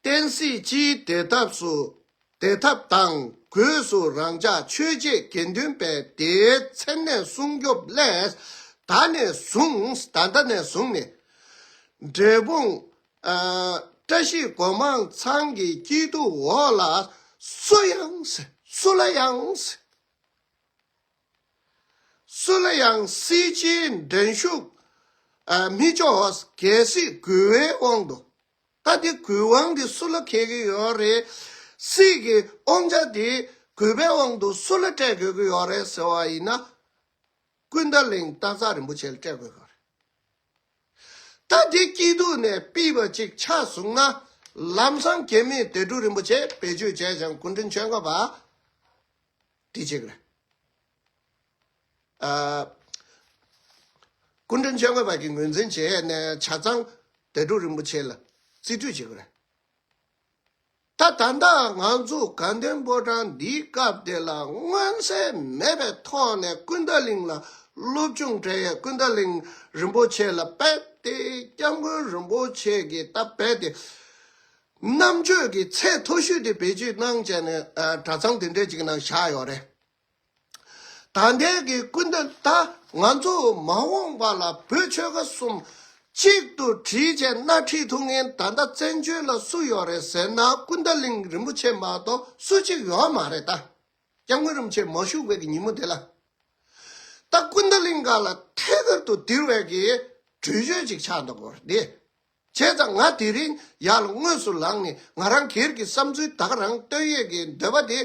བསྟན་སྲིད་སྤྱིའི་བདེ་ཐབས་སུ་བདེ་ཐབས་དང་སྒོས་སུ་རང་ཅག་ཆོས་བྱེད་དགེ་འདུན་པའི་བདེའི་མཚན་གནས་སྲུང་སྐྱོབ་སླད། ད་ནས་བཟུང་ད་ལྟ་ནས་བཟུང་ནས་འབྲས་སྤུངས་ཨ་བཀྲ་ཤིས་སྒོ་མང་ཚང་གི་སྐྱིད་སྡུག་འོག་ལ་སུ་ཡང་སུ་ལ་ཡང་སུ་ལ་ཡང་སྲིད་སྤྱིའི་འགྲན་ཞུགས་ཨ་མི་ཆོག་གལ་སྲིད་དགོས་པའི་དབང་དུ། ད་འདི་དགོས་དབང་འདི་སུ་ལ་འཁེལ་གྱི་ཡོད་རེད། སྲིད་ཀྱི་དབང་ཆ་འདི་དགོས་པའི་དབང་དུ་སུ་ལ་སྤྲད་དགོས་ཀྱི་ཡོད་རེད་ཟེར་བ་ཡིན་ན། ཀུན་ཏ་གླིང་སྟག་བྲག་རིན་པོ་ཆེ་ལ་སྤྲད་དགོས་ཀྱི་ཡོད་རེད། ད་འདི་སྐྱིད་སྡུག་ནས་ཕུད་པ་ཅིག་ཆགས་སོང་ན། ལམ་སང་རྒྱ་མིས་སྡེ་དྲུག་རིན་པོ་ཆེ་བེད་སྤྱོད་བྱས་ཀྱང་སྐུ་ཕྲེང་བཅོ་ལྔ་པ་འདི་བྱེད་ཀྱི་རེད། ཨ། སྐུ་ཕྲེང་བཅོ་ལྔ་པ་གི་ངོས་འཛིན་བྱས་ནས་ཆ་ཚང་སྡེ་དྲུག་རིན་པོ་ཆེ་ལ་རྩིས་སྤྲོད་བྱེད་དགོས་རེད། ད་ད་ལྟ་ང་ཚོ་དགའ་ལྡན་ཕོ་བྲང་འདིའི་སྐབས་དེ་ལ་མངོན་གསལ་མེད་པའི་ཐོག་ནས་ཀུན་ཏ་གླིང་ལ་སློབ་སྦྱོང་སྤྲད་ཡས། ཀུན་ཏ་གླིང་རིན་པོ་ཆེ་ལ་རྦད་དེ་སྐྱབས་མགོན་རིན་པོ་ཆེ་གི་ད་རྦད་དེ་རྣམ་དཔྱོད་ཀྱི་ཚད་མཐོ་ཤོས་དེ་བེད་སྤྱོད་གནང་བྱས་ནས་ཨ་གྲྭ་ཚང་དེ་འདྲས་ཅིག་ནང་བཞག་ཡོད་རེད། ད་ལྟའི་གི་སྐུ་མདུན་ད་ང་ཚོ་མ་འོངས་པ་ལ་བོད་ཆོལ་ཁ་གསུམ་གཅིག་ཏུ་དྲིལ་བྱས་སྣེ་ཁྲིད་ཐུབ་མཁན་ད་ལྟ་བཙན་བྱོལ་ལ་སུ་ཡོད་རེད་ཟེར་ན། ཀུན་ཏ་གླིང་རིན་པོ་ཆེ་མ་གཏོགས་སུ་གཅིག་ཡོད་མ་རེད་ད། སྐྱབས་མགོན་རིན་པོ་ཆེ་མ་བཞུགས་པའི་གི་ཉིན་མོ་དེ་ལ། ད་ཀུན་ཏ་གླིང་ག་ལ་ཐད་ཀར་དུ་ལྡིར་བའི་གི་གྲོས་ཆོད་ཅིག་ཆགས་འདུག་གོ་འདི། བྱས་ཙང་ང་དེ་རིང་ཡར་ལ་དངོས་སུ་ལངས་ནས་ང་རང་སྒེར་གྱི་བསམ་ཚུལ་ད་ག་རང་བཏོན་ཡས་ཀྱི་འདོད་པ་དེ།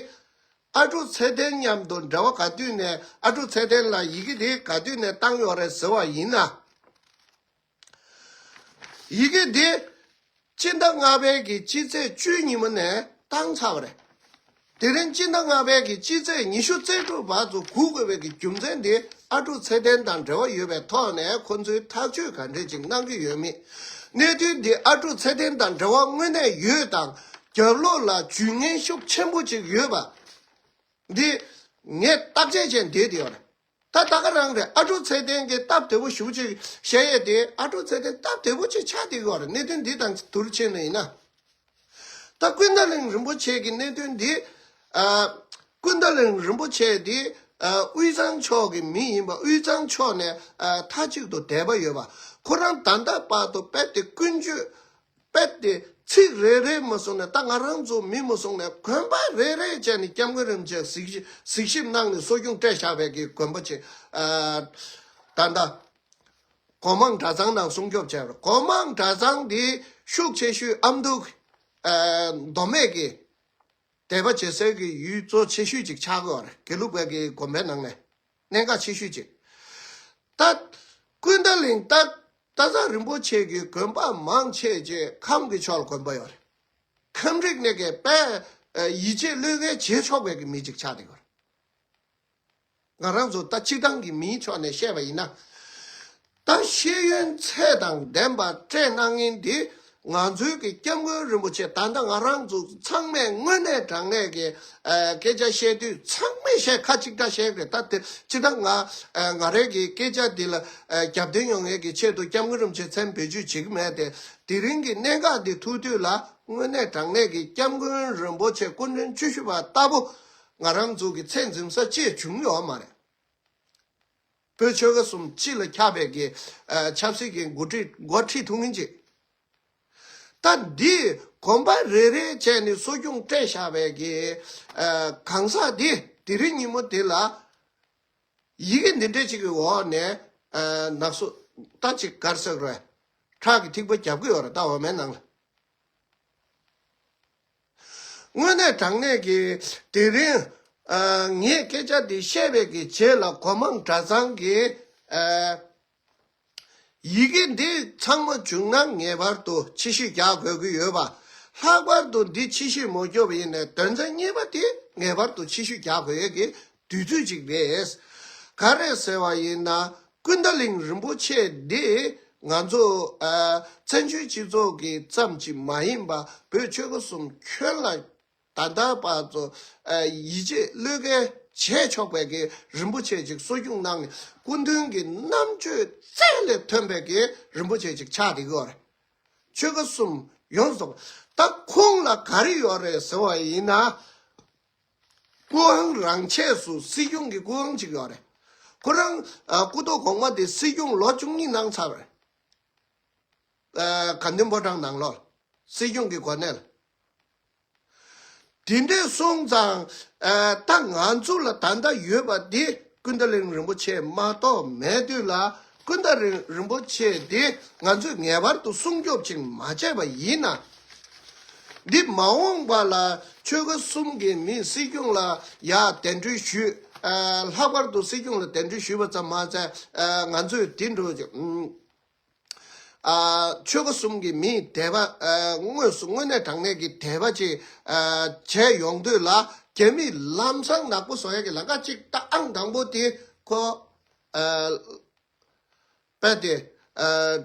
ཨ་ཀྲུག་ཚེ་བརྟན་མཉམ་དུ་འབྲེལ་བ་ག་དུས་ནས། ཨ་ཀྲུག་ཚེ་བརྟན་ལ་ཡི་གེ་དེ་ག་དུས་ནས་བཏང་ཡོད་རེད་ཟེར་བ་ཡིན་ན། ཡི་གེ་དེ་སྤྱི་ཟླ་ལྔ་པའི་གི་སྤྱི་ཚེས་བཅུ་ཉིན་མོ་ནས་བཏང་ཚར་བ་རེད། དེ་རིང་སྤྱི་ཟླ་ལྔ་པའི་གི་སྤྱི་ཚེས་ཉི་ཤུ་རྩ་དྲུག་བར་དུ་སྒུག་དགོས་པའི་གི་རྒྱུ་མཚན་དེ་ཨ་ཀྲུག་ཚེ་བརྟན་དང་འབྲེལ་བ་ཡོད་པའི་ཐོག་ནས་ཁོ་ཚོས་ཐག་གཅོད་ག་འདྲས་ཅིག་གནང་གི་ཡོད་མེད། གནད་དོན་འདི་ཨ་ཀྲུག་ཚེ་བརྟན་དང་འབྲེལ་བ་དངོས་གནས་ཡོད་དང་། རྒྱབ་ལོགས་ལ་ཇུས་ངན་ཤུགས་ཆེན་པོ་ཅིག་ཡོད་པ་འདི་ངས་བརྟག་དཔྱད་བྱས་བསྡད་དེ་ཡོད་རེད། ད་ད་ག་རང་རེད། ཨ་ཀྲུག་ཚེ་བརྟན་གྱིས་སྟབས་བདེ་པོ་ཞེ་པོ་ཅིག་བཤད་ཡས་དེ་ཨ་ཀྲུག་ཚེ་བརྟན་སྟབས་བདེ་པོ་ཅིག་ཆགས་བསྡད་ཡོད་རེད། གནད་དོན་འདི་དང་བསྡུར་ཕྱིན་ནས་ཡིན་ན། ད་ཀུན་ཏ་གླིང་རིན་པོ་ཆེ་གི་གནད་དོན་འདི། ཨ། ཀུན་ཏ་གླིང་རིན་པོ་ཆེ་འདི། ཨ། དབུས་གཙང་ཕྱོགས་ཀྱི་མི་ཡིན་པ། དབུས་གཙང་ཕྱོགས་ནས། ཨ། མཐའ་གཅིག་ཏུ་དད་པ་ཡོད་པ། ཁོ་རང་ད་ལྟ་བར་དུ་རྦད་དེ་ཀུན་སྤྱོད། རྦད་དེ་ ཚིག་རེ་རེ་མ་སོང་ནས། ད་ང་རང་ཚོ་མི་མ་སོང་ནས་དགོན་པ་རེ་རེ་བྱས་ནས་སྐྱབས་མགོན་རིན་པོ་ཆེ་གཟིགས་ཞིབ་གཟིགས་ཞིབ་གནང་ནས་གསོ་སྐྱོང་སྤྲད་བཞག་པའི་གི་དགོན་པ་ཆེ། ཨ། ད་ལྟ་སྒོ་མང་གྲྭ་ཚང་ནང་སྲུང་སྐྱོབ་བྱས་པ་རེད། སྒོ་མང་གྲྭ་ཚང་འདི་ཤུགས་ཆེ་ཤོས་ཨ་མདོ། ཨ། མདོ་སྨད་ཀྱི་དད་པ་བྱེད་སའི་གི་ཡུལ་གཙོ་ཆེ་ཤོས་ཅིག་ཆགས་ཀྱི་ཡོད་རེད། དགེ་ལུགས་པའི་གི་དགོན་པའི་ནང་ནས་གནད་འགག་ཆེ་ཤོས་ཅིག་ད་ཀུན་ད་ལིང་ད་སྟག་ཚང་རིན་པོ་ཆེ་གི་དགོན་པ་མང་ཆེ་ཆེ་ཁམས་ཀྱི་ཕྱོགས་ལ་དགོན་པ་ཡོད་རེད། ཁམས་རིགས་ནས་གི་དཔེ་ཡིད་ཆེས་བློས་འགེལ་བྱེད་ཆོག་པའི་གི་མི་ཅིག་ཆགས་བསྡད་ཡོད་རེད། ང་རང་ཚོ་ད་སྤྱིར་བཏང་གི་མིའི་ཕྱོགས་ནས་བཤད་པ་ཡིན་ན། ད་ཤེས་ཡོན་ཚད་དང་ལྡན་པ་སྤྲད་གནང་མཁན་འདི་ང་ཚོའི་གི་སྐྱབས་མགོན་རིན་པོ་ཆེ། ད་ལྟ་ང་རང་ཚོ་ཚང་མས་དངོས་གནས་དྲང་གནས་ཀྱི་ཨ་སྐད་ཆ་བཤད་དུས་ཚང་མས་བཤད། ཁ་གཅིག་གྲགས་བཤད་ཀྱི་རེད། ད་དེ་སྤྱིར་བཏང་ང་ཨ་ང་རའི་གི་སྐད་ཆ་འདི་ལ་ཨ་རྒྱབ་རྟེན་ཡོང་མཁན་གྱི་ཆེད་དུ་སྐྱབས་མགོན་རིན་པོ་ཆེ་མཚན་བེད་སྤྱོད་བྱེད་ཀྱི་མེད་དེ། དེ་རིང་གི་གནད་འགག་འདི་ཐུག་དུས་ལ་དངོས་གནས་དྲང་གནས་ཀྱི་སྐྱབས་མགོན་རིན་པོ་ཆེ་སྐུ་ཕྲེང་བཅུ་བཞི་པ་ལྟ་བུ་ང་རང་ཚོ་གི་ཚད་འཛིན་ས་ཅིག་བྱུང་ཡོད་མ་རེད། བོད་ཆོལ་ཁ་གསུམ་སྤྱི་ལ་ཁྱབ་པའི་གི་ཨ་ཆབ་སྲིད་ཀྱི་འགོ་ཁྲིད་འགོ་ཁྲིད་ཐུབ་མཁན་ཅིག་ད་འདི་དགོན་པ་རེ་རེ་བྱས་ནས་གསོ་སྐྱོང་སྤྲད་བཞག་པའི་གི་ཨ་གང་ཟག་འདི་དེ་རིང་ཉིན་མོ་འདི་ལ་ཡི་གེ་འདི་འདྲ་ཅིག་གི་འོག་ནས་ཨ་ནག་སོ་ད་ཅིག་གར་ཟེར་རོ། ཁྲག་གི་ཐིགས་པ་རྒྱབ་ཀྱི་ཡོད་རེད། ད་འོ་མའི་ནང་ལ། དངོས་གནས་དྲང་གནས་ཀྱི་དེ་རིང་ཨ་ངས་སྐད་ཆ་འདི་བཤད་པའི་གི་རྗེས་ལ་སྒོ་མང་གྲྭ་ཚང་གི་ཨ་ཡི་གེ་འདི་ཚང་མ་བྱུང་ན་ངེས་པར་དུ་ཕྱི་བཤོལ་རྒྱག་དགོས་ཀྱི་ཡོད་པ། ལྷག་པར་དུ་འདི་ཕྱི་བཤོལ་མ་བསྐྱོད་པ་ཡིན་ནའི་དོན་ཚན་གཉིས་པ་དེ་ངེས་པར་དུ་ཕྱི་བཤོལ་རྒྱག་དགོས་ཀྱི་དུས་ཚོད་ཅིག་རེད། ག་རེ་ཟེར་བ་ཡིན་ན། ཀུན་ད་ལིང་རིན་པོ་ཆེ་འདི་ང་ཚོ་ཨ་བཙན་བྱོལ་སྤྱི་ཚོགས་ཀྱི་ཙམ་ཅིག་མ་ཡིན་པ་བོད་ཆོལ་ཁ་གསུམ་ཁྱོན་ལ་ད་ལྟ་བར་དུ་ཨ་ཡིད་ཆེས་བློས་འགེལ་བྱས་ཆོག་པའི་གི་རིན་པོ་ཆེ་ཅིག་གསོ་སྐྱོང་གནང་ནས་སྐུ་མདུན་གྱི་རྣམ་དཔྱོད་རྩལ་ལས་ཐོན་པའི་གི་རིན་པོ་ཆེ་ཅིག་ཆགས་བསྡད་ཀྱི་ཡོད་རེད། ཆོལ་ཁ་གསུམ་ཡོངས་སུ། ད་ཁོང་ལ་ག་རེ་ཡོད་རེད་ཟེར་བ་ཡིན་ན། སྐུ་དབང་རང་ཆས་སུ་སྲིད་སྐྱོང་གི་སྐུ་དབང་ཅིག་ཡོད་རེད། ཁོ་རང་ཨ་སྐུ་ཐོག་གོང་མ་དེ་སྲིད་སྐྱོང་ལོ་བཅུ་གཉིས་གནང་ཚར་བ་རེད། ཨ་དགའ་ལྡན་ཕོ་བྲང་ནང་ལོགས་སྲིད་སྐྱོང་གི་གོ་གནས་ལ། དེ་འདྲས་སོང་ཙང་ཨ་ད་ང་ཚོ་ལ་ད་ལྟ་ཡོད་པ་འདི་ཀུན་ད་ལིང་རིན་པོ་ཆེ་མ་གཏོགས་མེད་དུས་ལ། ཀུན་ད་རིན་རིན་པོ་ཆེ་འདི་ང་ཚོས་ངེས་པར་དུ་སྲུང་སྐྱོབ་ཅིག་མ་བྱས་པ་ཡིན་ན། འདི་མ་འོངས་པ་ལ་ཆོལ་ཁ་གསུམ་གྱི་མི་སྲིད་སྐྱོང་ལ་ཡ་གདན་འདྲེན་ཞུས། ཨ་ལྷག་པར་དུ་སྲིད་སྐྱོང་ལ་གདན་འདྲེན་ཞུས་པ་ཙམ་མ་ཟད། ཨ་ང་ཚོས་འདི་འགྲོ་ཨ་ཆོལ་ཁ་གསུམ་གྱི་མིའི་དད་པ་ཨ་དངོས་སུ་དངོས་གནས་དྲང་གནས་ཀྱི་དད་པ་ཅིག་ཨ་བྱས་ཡོང་དུས་ལ། རྒྱ་མིས་ལམ་སང་ནག་པོ་བཟོ་ཡ་གི་ལམ་ཁ་ཅིག་ད་ཨང་དང་པོ་དེ་ཁོ་ཨ་དཔེ་དེ་ཨ་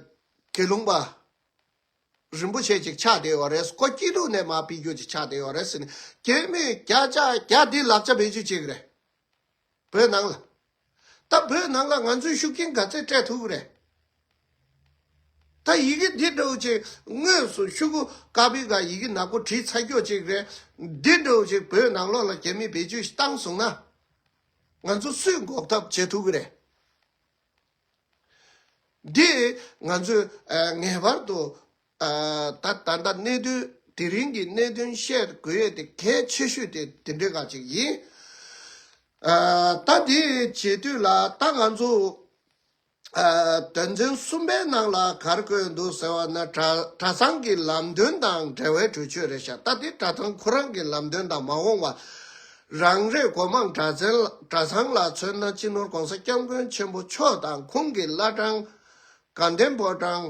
དགེ་སློང་པ་རིན་པོ་ཆེ་ཅིག་ཆགས་བསྡད་ཡོད་རེད། ཁོ་སྐྱིད་སྡུག་ནས་མར་ཕེབས་རྒྱུ་ཅིག་ཆགས་བསྡད་ཡོད་རེད་ཟེར་ནས། རྒྱ་མིས་བརྒྱ་ཆ་བརྒྱ་འདི་ལག་ཆ་བེད་སྤྱོད་བྱེད་ཀྱི་རེད། བོད་ནང་ལ། ད་བོད་ནང་ལ་ང་ཚོས་ཤུགས་རྐྱེན་ག་ཚད་སྤྲད་ཐུབ་ཀྱི་རེད། ད་ཡི་གེ་འདི་འདྲ་བོ་ཅིག་དངོས་སུ་ཤོག་གུ་དཀར་པོའི་སྒང་ཡི་གེ་ནག་པོ་བྲིས་ཚར་རྒྱུ་ཅིག་རེད། འདི་འདྲ་བོ་ཅིག་བོད་ནང་ལོགས་ལ་རྒྱ་མིས་བེད་སྤྱོད་བཏང་སོང་ན། ང་ཚོ་སུས་འགོག་ཐབས་བྱེད་ཐུབ་ཀྱི་རེད། འདི་ང་ཚོས་ཨ་ངེས་པར་དུ་ཨ་ད་ད་ལྟ་གནད་དོན་དེ་རིང་གི་གནད་དོན་བཤད་དགོས་ཡས་དེ་གལ་ཆེ་ཤོས་དེ་དེ་འདྲའི་སྒང་ཅིག་ཡིན། ཨ་ད་དེ་བྱེད་དུས་ལ་ད་ང་ཚོ་ཨ་དོན་ཚན་གསུམ་པའི་ནང་ལ་ག་རེ་བཀོད་འདུག་ཟེར་བ་ན། གྲྭ་གྲྭ་ཚང་གི་ལམ་སྟོན་དང་འབྲེལ་བའི་གྲོས་ཆོད་རེད་ཤག་ད་དེ་གྲྭ་ཚང་ཁོ་རང་གི་ལམ་སྟོན་དང་མ་འོངས་པ། རང་རེའི་སྒོ་མང་གྲྭ་ཚང་གྲྭ་ཚང་ལ་མཚོན་ན། སྤྱི་ནོར་༸གོང་ས་༸སྐྱབས་མགོན་ཆེན་པོ་མཆོག་དང་ཁོང་གི་བླ་བྲང་དགའ་ལྡན་ཕོ་བྲང་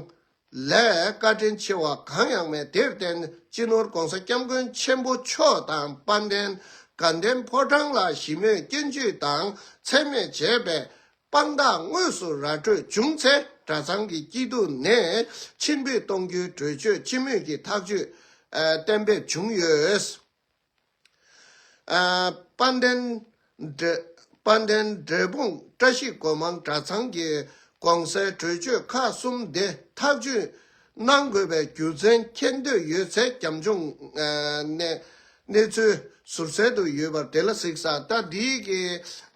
ལས་བཀའ་དྲིན་ཆེ་བ་གང་ཡང་མེད། དེར་བརྟེན་སྤྱི་ནོར་༸གོང་ས་༸སྐྱབས་མགོན་ཆེན་པོ་མཆོག་དང་དཔལ་ལྡན་དགའ་ལྡན་ཕོ་བྲང་ལ་ཞི་མོལ་སྐྱོན་བརྗོད་དང་མཚན་སྨད་བྱས་པའི་དཔང་རྟགས་དངོས་སུ་ར་སྤྲོད་བྱུང་ཚེ། གྲྭ་ཚང་གི་སྐྱིད་སྡུག་ནས་ཕྱིར་འབུད་གཏོང་རྒྱུའི་གྲོས་ཆོད་སྤྱི་མོས་ཀྱི་ཐག་གཅོད་ཨ་གཏན་འབེབས་བྱུང་ཡོད། ཨ་དཔལ་ལྡན་འབྲས་དཔལ་ལྡན་འབྲས་སྤུངས་བཀྲ་ཤིས་སྒོ་མང་གྲྭ་ཚང་གིས་གོང་གསལ་གྲོས་ཆོད་ཁག་གསུམ་དེ་ཐག་གཅོད་གནང་དགོས་པའི་རྒྱུ་མཚན་མཁྱེན་འདོད་ཡོད་ཚེ། རྒྱབ་ལྗོངས་ཨ་གནས་གནས་ཚུལ་ཟུར་གསལ་དུ་ཡོད་པ་དེ་ལ་གཟིགས། ད་འདིའི་གི་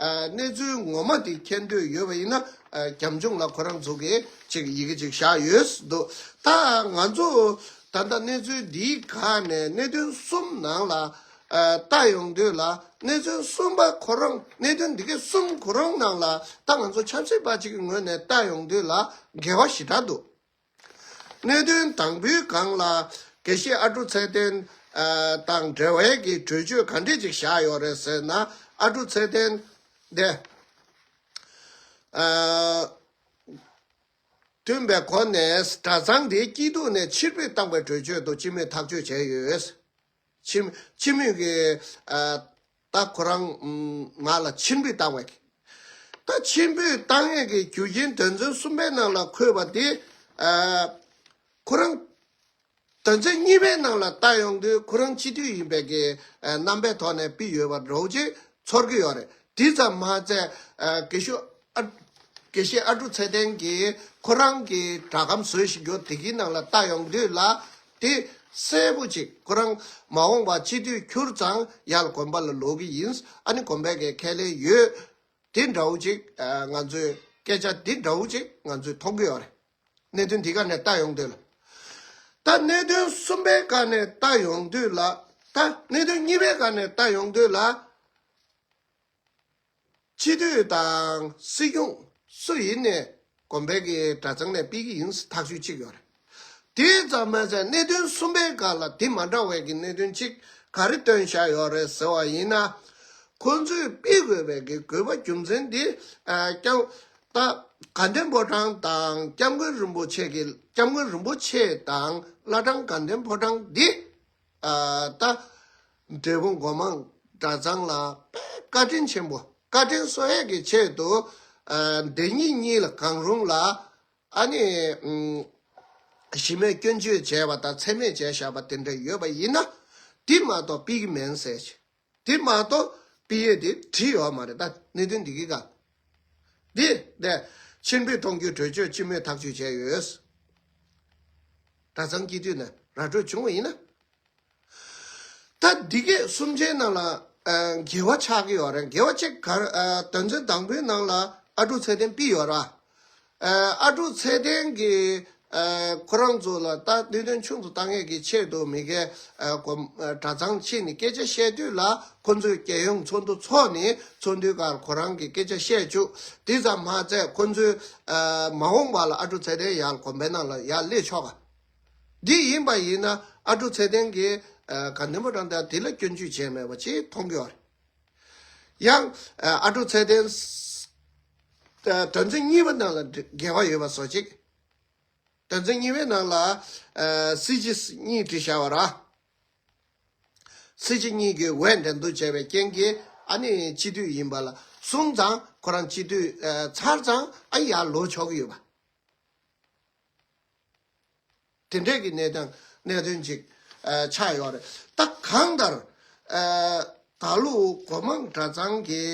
ཨ་གནས་ཚུལ་ངོ་མ་དེ་མཁྱེན་འདོད་ཡོད་པ་ཡིན་ན། ཨ་རྒྱབ་ལྗོངས་ལ་ཁོ་རང་ཚོ་གིས་ཅིག་ཡི་གེ་ཅིག་བཞག་ཡོད་འདུག་ད་ང་ཚོ་ ད་ལྟ་གནས་ཚུལ་འདིའི་སྒང་ནས་གནད་དོན་གསུམ་ནང་ལ་ཨ་ལྟ་ཡོང་དུས་ལ། གནད་དོན་གསུམ་པ་ཁོ་རང་། གནད་དོན་འདི་གའི་གསུམ་ཁོ་རང་ནང་ལ་ད་ང་ཚོ་ཆབ་སྲིད་པ་གཅིག་གི་ངོས་ནས་ལྟ་ཡོང་དུས་ལ་འགལ་བ་ཞེ་དྲག་འདུག་གནད་དོན་དང་པོའི་སྒང་ལ་དགེ་བཤེས་ཨ་ཀྲུག་ཚེ་བརྟན་ཨ་དང་འབྲེལ་བའི་གི་གྲོས་ཆོད་ག་འདྲས་ཅིག་བཞག་ཡོད་རེད་ཟེར་ན། ཨ་ཀྲུག་ཚེ་བརྟན་དེ་ཨ་བསྟུན་པའི་སྒོ་ནས་གྲྭ་ཚང་དེའི་སྐྱིད་སྡུག་ནས་ཕྱིར་འབུད་བཏང་བའི་གྲོས་ཆོད་དུ་སྤྱི་མོས་ཐག་གཅོད་བྱས་ཡོད། སྤྱི་སྤྱི་མོས་ཀྱི་ཨ་ད་ཁོ་རང་ང་ལ་ཕྱིར་འབུད་བཏང་བའི། ད་ཕྱིར་འབུད་བཏང་ཡས་ཀྱི་རྒྱུ་རྐྱེན་དོན་ཚན་གསུམ་པའི་ནང་ལ་འཁོད་པ་དེ་ཨ་ཁོ་རང་དོན་ཚན་གཉིས་པའི་ནང་ལ་ལྟ་ཡོང་དུས་ཁོ་རང་སྤྱི་འཐུས་ཡིན་པའི་གི་ཨ་རྣམ་པའི་ཐོག་ནས་ཕུལ་ཡོད་པ་འདྲ་བོ་ཅིག་ཚོར་གྱི་ཡོད་རེད། དེ་ཙམ་མ་ཚད་ཨ་དགེ་བཤེས་ཨ་དགེ་བཤེས་ཨ་ཀྲུག་ཚེ་བརྟན་གྱིས་ཁོ་རང་གི་སྒྲ་སྒམ་བཟོས་བཞག་རྒྱུ་དེ་གི་ནང་ལ་ལྟ་ཡོང་དུས་ལ། དེ་གསལ་པོ་ཅིག་ཁོ་རང་མ་འོངས་པ་སྤྱི་འཐུས་གྱུར་ཙང་ཡར་དགོན་པ་ལ་ལོག་གི་ཡིན། ཨ་ནི་དགོན་པའི་གི་ཁས་ལེན་ཡོད། དེ་འདྲ་བོ་ཅིག་ཨ་ང་ཚོས་སྐད་ཆ་དེ་འདྲ་བོ་ཅིག་ང་ཚོས་མཐོང་གི་ཡོད་རེད། གནད་དོན་འདི་ག་ནས་ལྟ་ཡོང་དུས་ལ། ད་གནད་དོན་གསུམ་པའི་སྒང་ནས་ལྟ་ཡོང་དུས་ལ། ད་གནད་དོན་གཉིས་པའི་སྒང་ནས་ལྟ་ཡོང་དུས་ལ། སྤྱི་འཐུས་དང་སྲིད་སྐྱོང་སུ་ཡིན་ནས་དགོན་པའི་གི་གྲྭ་ཚང་ནས་ཕུད་ཀྱི་ཡིན་ཐག་གཅོད་ཅིག་ཡོད་རེད། དེ་ཙམ་མ་ཟད་གནད་དོན་གསུམ་པའི་སྒང་ལ་དེ་མ་འདྲ་བའི་གི་གནད་དོན་གཅིག་ག་རེ་བཏོན་བཞག་ཡོད་རེད་ཟེར་བ་ཡིན་ན། ཁོ་ཚོས་ཕུད་དགོས་པའི་གི་དགོས་པ་རྒྱུ་མཚན་དེ་ཨ་སྐྱབས་ད་དགའ་ལྡན་ཕོ་བྲང་དང་སྐྱབས་མགོན་རིན་པོ་ཆེ་གི་སྐྱབས་མགོན་རིན་པོ་ཆེ་དང་བླ་བྲང་དགའ་ལྡན་ཕོ་བྲང་འདི་ཨ་ད་འབྲས་སྤུངས་སྒོ་མང་གྲྭ་ཚང་ལ་དཔེ་བཀའ་དྲིན་ཆེན་པོ། བཀའ་དྲིན་གསོ་ཡས་ཀྱི་ཆེད་དུ་ཨ་འདི་གཉིས་གཉིས་ལ་གང་རུང་ལ་ཨ་ནི་ཨམ་གཞི་མེད་སྐྱོན་བརྗོད་བྱས་པ་དང་མཚན་སྨད་བྱས་བཞག་པ་དེ་འདྲ་ཡོད་པ་ཡིན་ན། དེ་མ་གཏོགས་ཕུད་ཀྱི་མིན་ཟེར། དེ་མ་གཏོགས་ཕུད་ཡས་དེ་བྲིས་ཡོད་མ་རེད། ད་གནད་དོན་འདི་གི་སྒང་། འདི་ནས་ཕྱིར་འབུད་གཏོང་རྒྱུའི་གྲོས་ཆོད་སྤྱི་མོས་ཐག་གཅོད་བྱས་ཡོད། གྲྭ་ཚང་སྤྱི་འཐུས་ནས་ར་སྤྲོད་བྱུང་བ་ཡིན་ན། ད་འདི་གས་གསུམ་ཆའི་ནང་ལ་ཨ་འགལ་བ་ཆགས་ཀྱི་ཡོད་རེད། འགལ་བ་གཅིག་ག་རེ། ཨ་དོན་ཚན་དང་པོའི་ནང་ལ་ཨ་ཀྲུག་ཚེ་བརྟན་ཕུད་ཡོད་ར། ཨ་ཨ་ཀྲུག་ཚེ་བརྟན་གྱིས་ཨ་ཁོ་རང་ཚོ་ལ་ད་གནད་དོན་ཆུང་དུ་བཏང་ཡས་ཀྱི་ཆེད་དུ་མི་སྒེར་ཨ་སྒོ་ཨ་གྲྭ་ཚང་ཕྱིན་ནས་སྐད་ཆ་བཤད་དུས་ལ། ཁོ་ཚོས་རྒྱལ་ཡོངས་ཚོགས་འདུ་འཚོགས་ནས་ཚོགས་འདུའི་སྐབས་ཁོ་རང་གིས་སྐད་ཆ་བཤད་བཅུག་དེ་ཙམ་མ་ཟད་ཁོ་ཚོས་ཨ་མ་འོངས་པ་ལ་ཨ་ཀྲུག་ཚེ་བརྟན་ཡར་དགོན་པའི་ནང་ལ་ཡར་སླེབས་ཆོག་ག་འདི་ཡིན་པ་ཡིན་ན་ཨ་ཀྲུག་ཚེ་བརྟན་གྱིས་ཨ་དགའ་ལྡན་ཕོ་བྲང་དང་དེ་ལ་སྐྱོན་བརྗོད་བྱས་མེད་པ་ཅིག་མཐོང་གི་ཡོད་རེད། ཡང་ཨ་ཨ་ཀྲུག་ཚེ་བརྟན་ཨ་དོན་ཚན་གཉིས་པ་ནང་ལ་འགལ་བ་ཡོད་པ་བཟོ་ཅིག་དོན་ཚན་གཉིས་པའི་ནང་ལ་ཨ་སྲིད་སྤྱི་གཉིས་བྲིས་བཞག་པ་ར། སྲིད་སྤྱི་གཉིས་ཀྱིས་འོས་འགྲན་བསྡུར་བྱས་པའི་རྐྱེན་གྱིས་ཨ་ནི་སྤྱི་འཐུས་ཡིན་པ་ལ་སོང་ཙང་ཁོ་རང་སྤྱི་འཐུས་ཨ་ཚར་ཙང་ཨ་ཡར་ལོག་ཆོག་གི་ཡོད་པ། དེ་འདྲས་ཀྱི་གནས་སྟངས་གནད་དོན་ཅིག་ཨ་ཆགས་ཡོད་རེད། ད་གང་ལྟར་ཨ་ད་ལོ་སྒོ་མང་གྲྭ་ཚང་གི་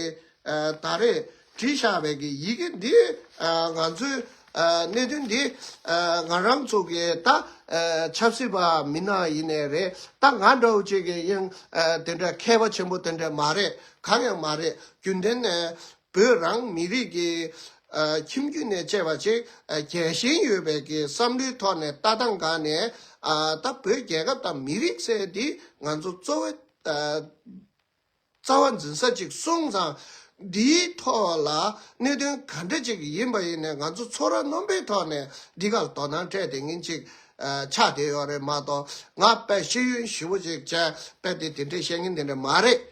ཨ་ད་རེས་བྲིས་བཞག་པའི་གི་ཡི་གེ་འདི་ཨ་ང་ཚོའི་ཨ་གནད་དོན་འདི་ཨ་ང་རང་ཚོ་གི་ད་ཨ་ཆབ་སྲིད་པ་མི་སྣ་ཡིན་ནའི་རེད། ད་ང་འདྲ་བོ་ཅིག་གི་ཡང་ཨ་དེ་འདྲ་མཁས་པ་ཆེན་པོ་དེ་འདྲ་མ་རེད། གང་ཡང་མ་རེད། རྒྱུན་ལྡན་ནས་བོད་རང་མི་རིགས་ཀྱི་ཨ་ཁྱིམ་རྒྱུད་ནས་སྐྱེས་པ་ཅིག་ཨ་རྒྱལ་ཞེན་ཡོད་པའི་གི་བསམ་བློའི་ཐོག་ནས་ལྟ་སྟངས་སྒང་ནས་ཨ་ད་བོད་རྒྱལ་ཁབ་དང་མི་རིགས་ཟེར་འདི་ང་ཚོ་གཙོ་བོ་ཨ་རྩ་བ་འཛིན་ས་ཅིག་སོང་ཙང་འདིའི་ཐོག་ལ་གནད་དོན་ག་འདྲ་ཅིག་ཡིན་པ་ཡིན་ནའི་ང་ཚོ་ཚོར་བ་རྣོན་པོའི་ཐོག་ནས་འདི་གར་དོ་སྣང་སྤྲད་བསྡད་མཁན་ཅིག་ཨ་ཆགས་བསྡད་ཡོད་རེད་མ་གཏོགས། ང་དཔེ་ཤེས་ཡོན་ཞེ་པོ་ཅིག་བྱས་དཔེ་དེ་དེ་འདྲས་བཤད་མཁན་དེ་འདྲ་མ་རེད།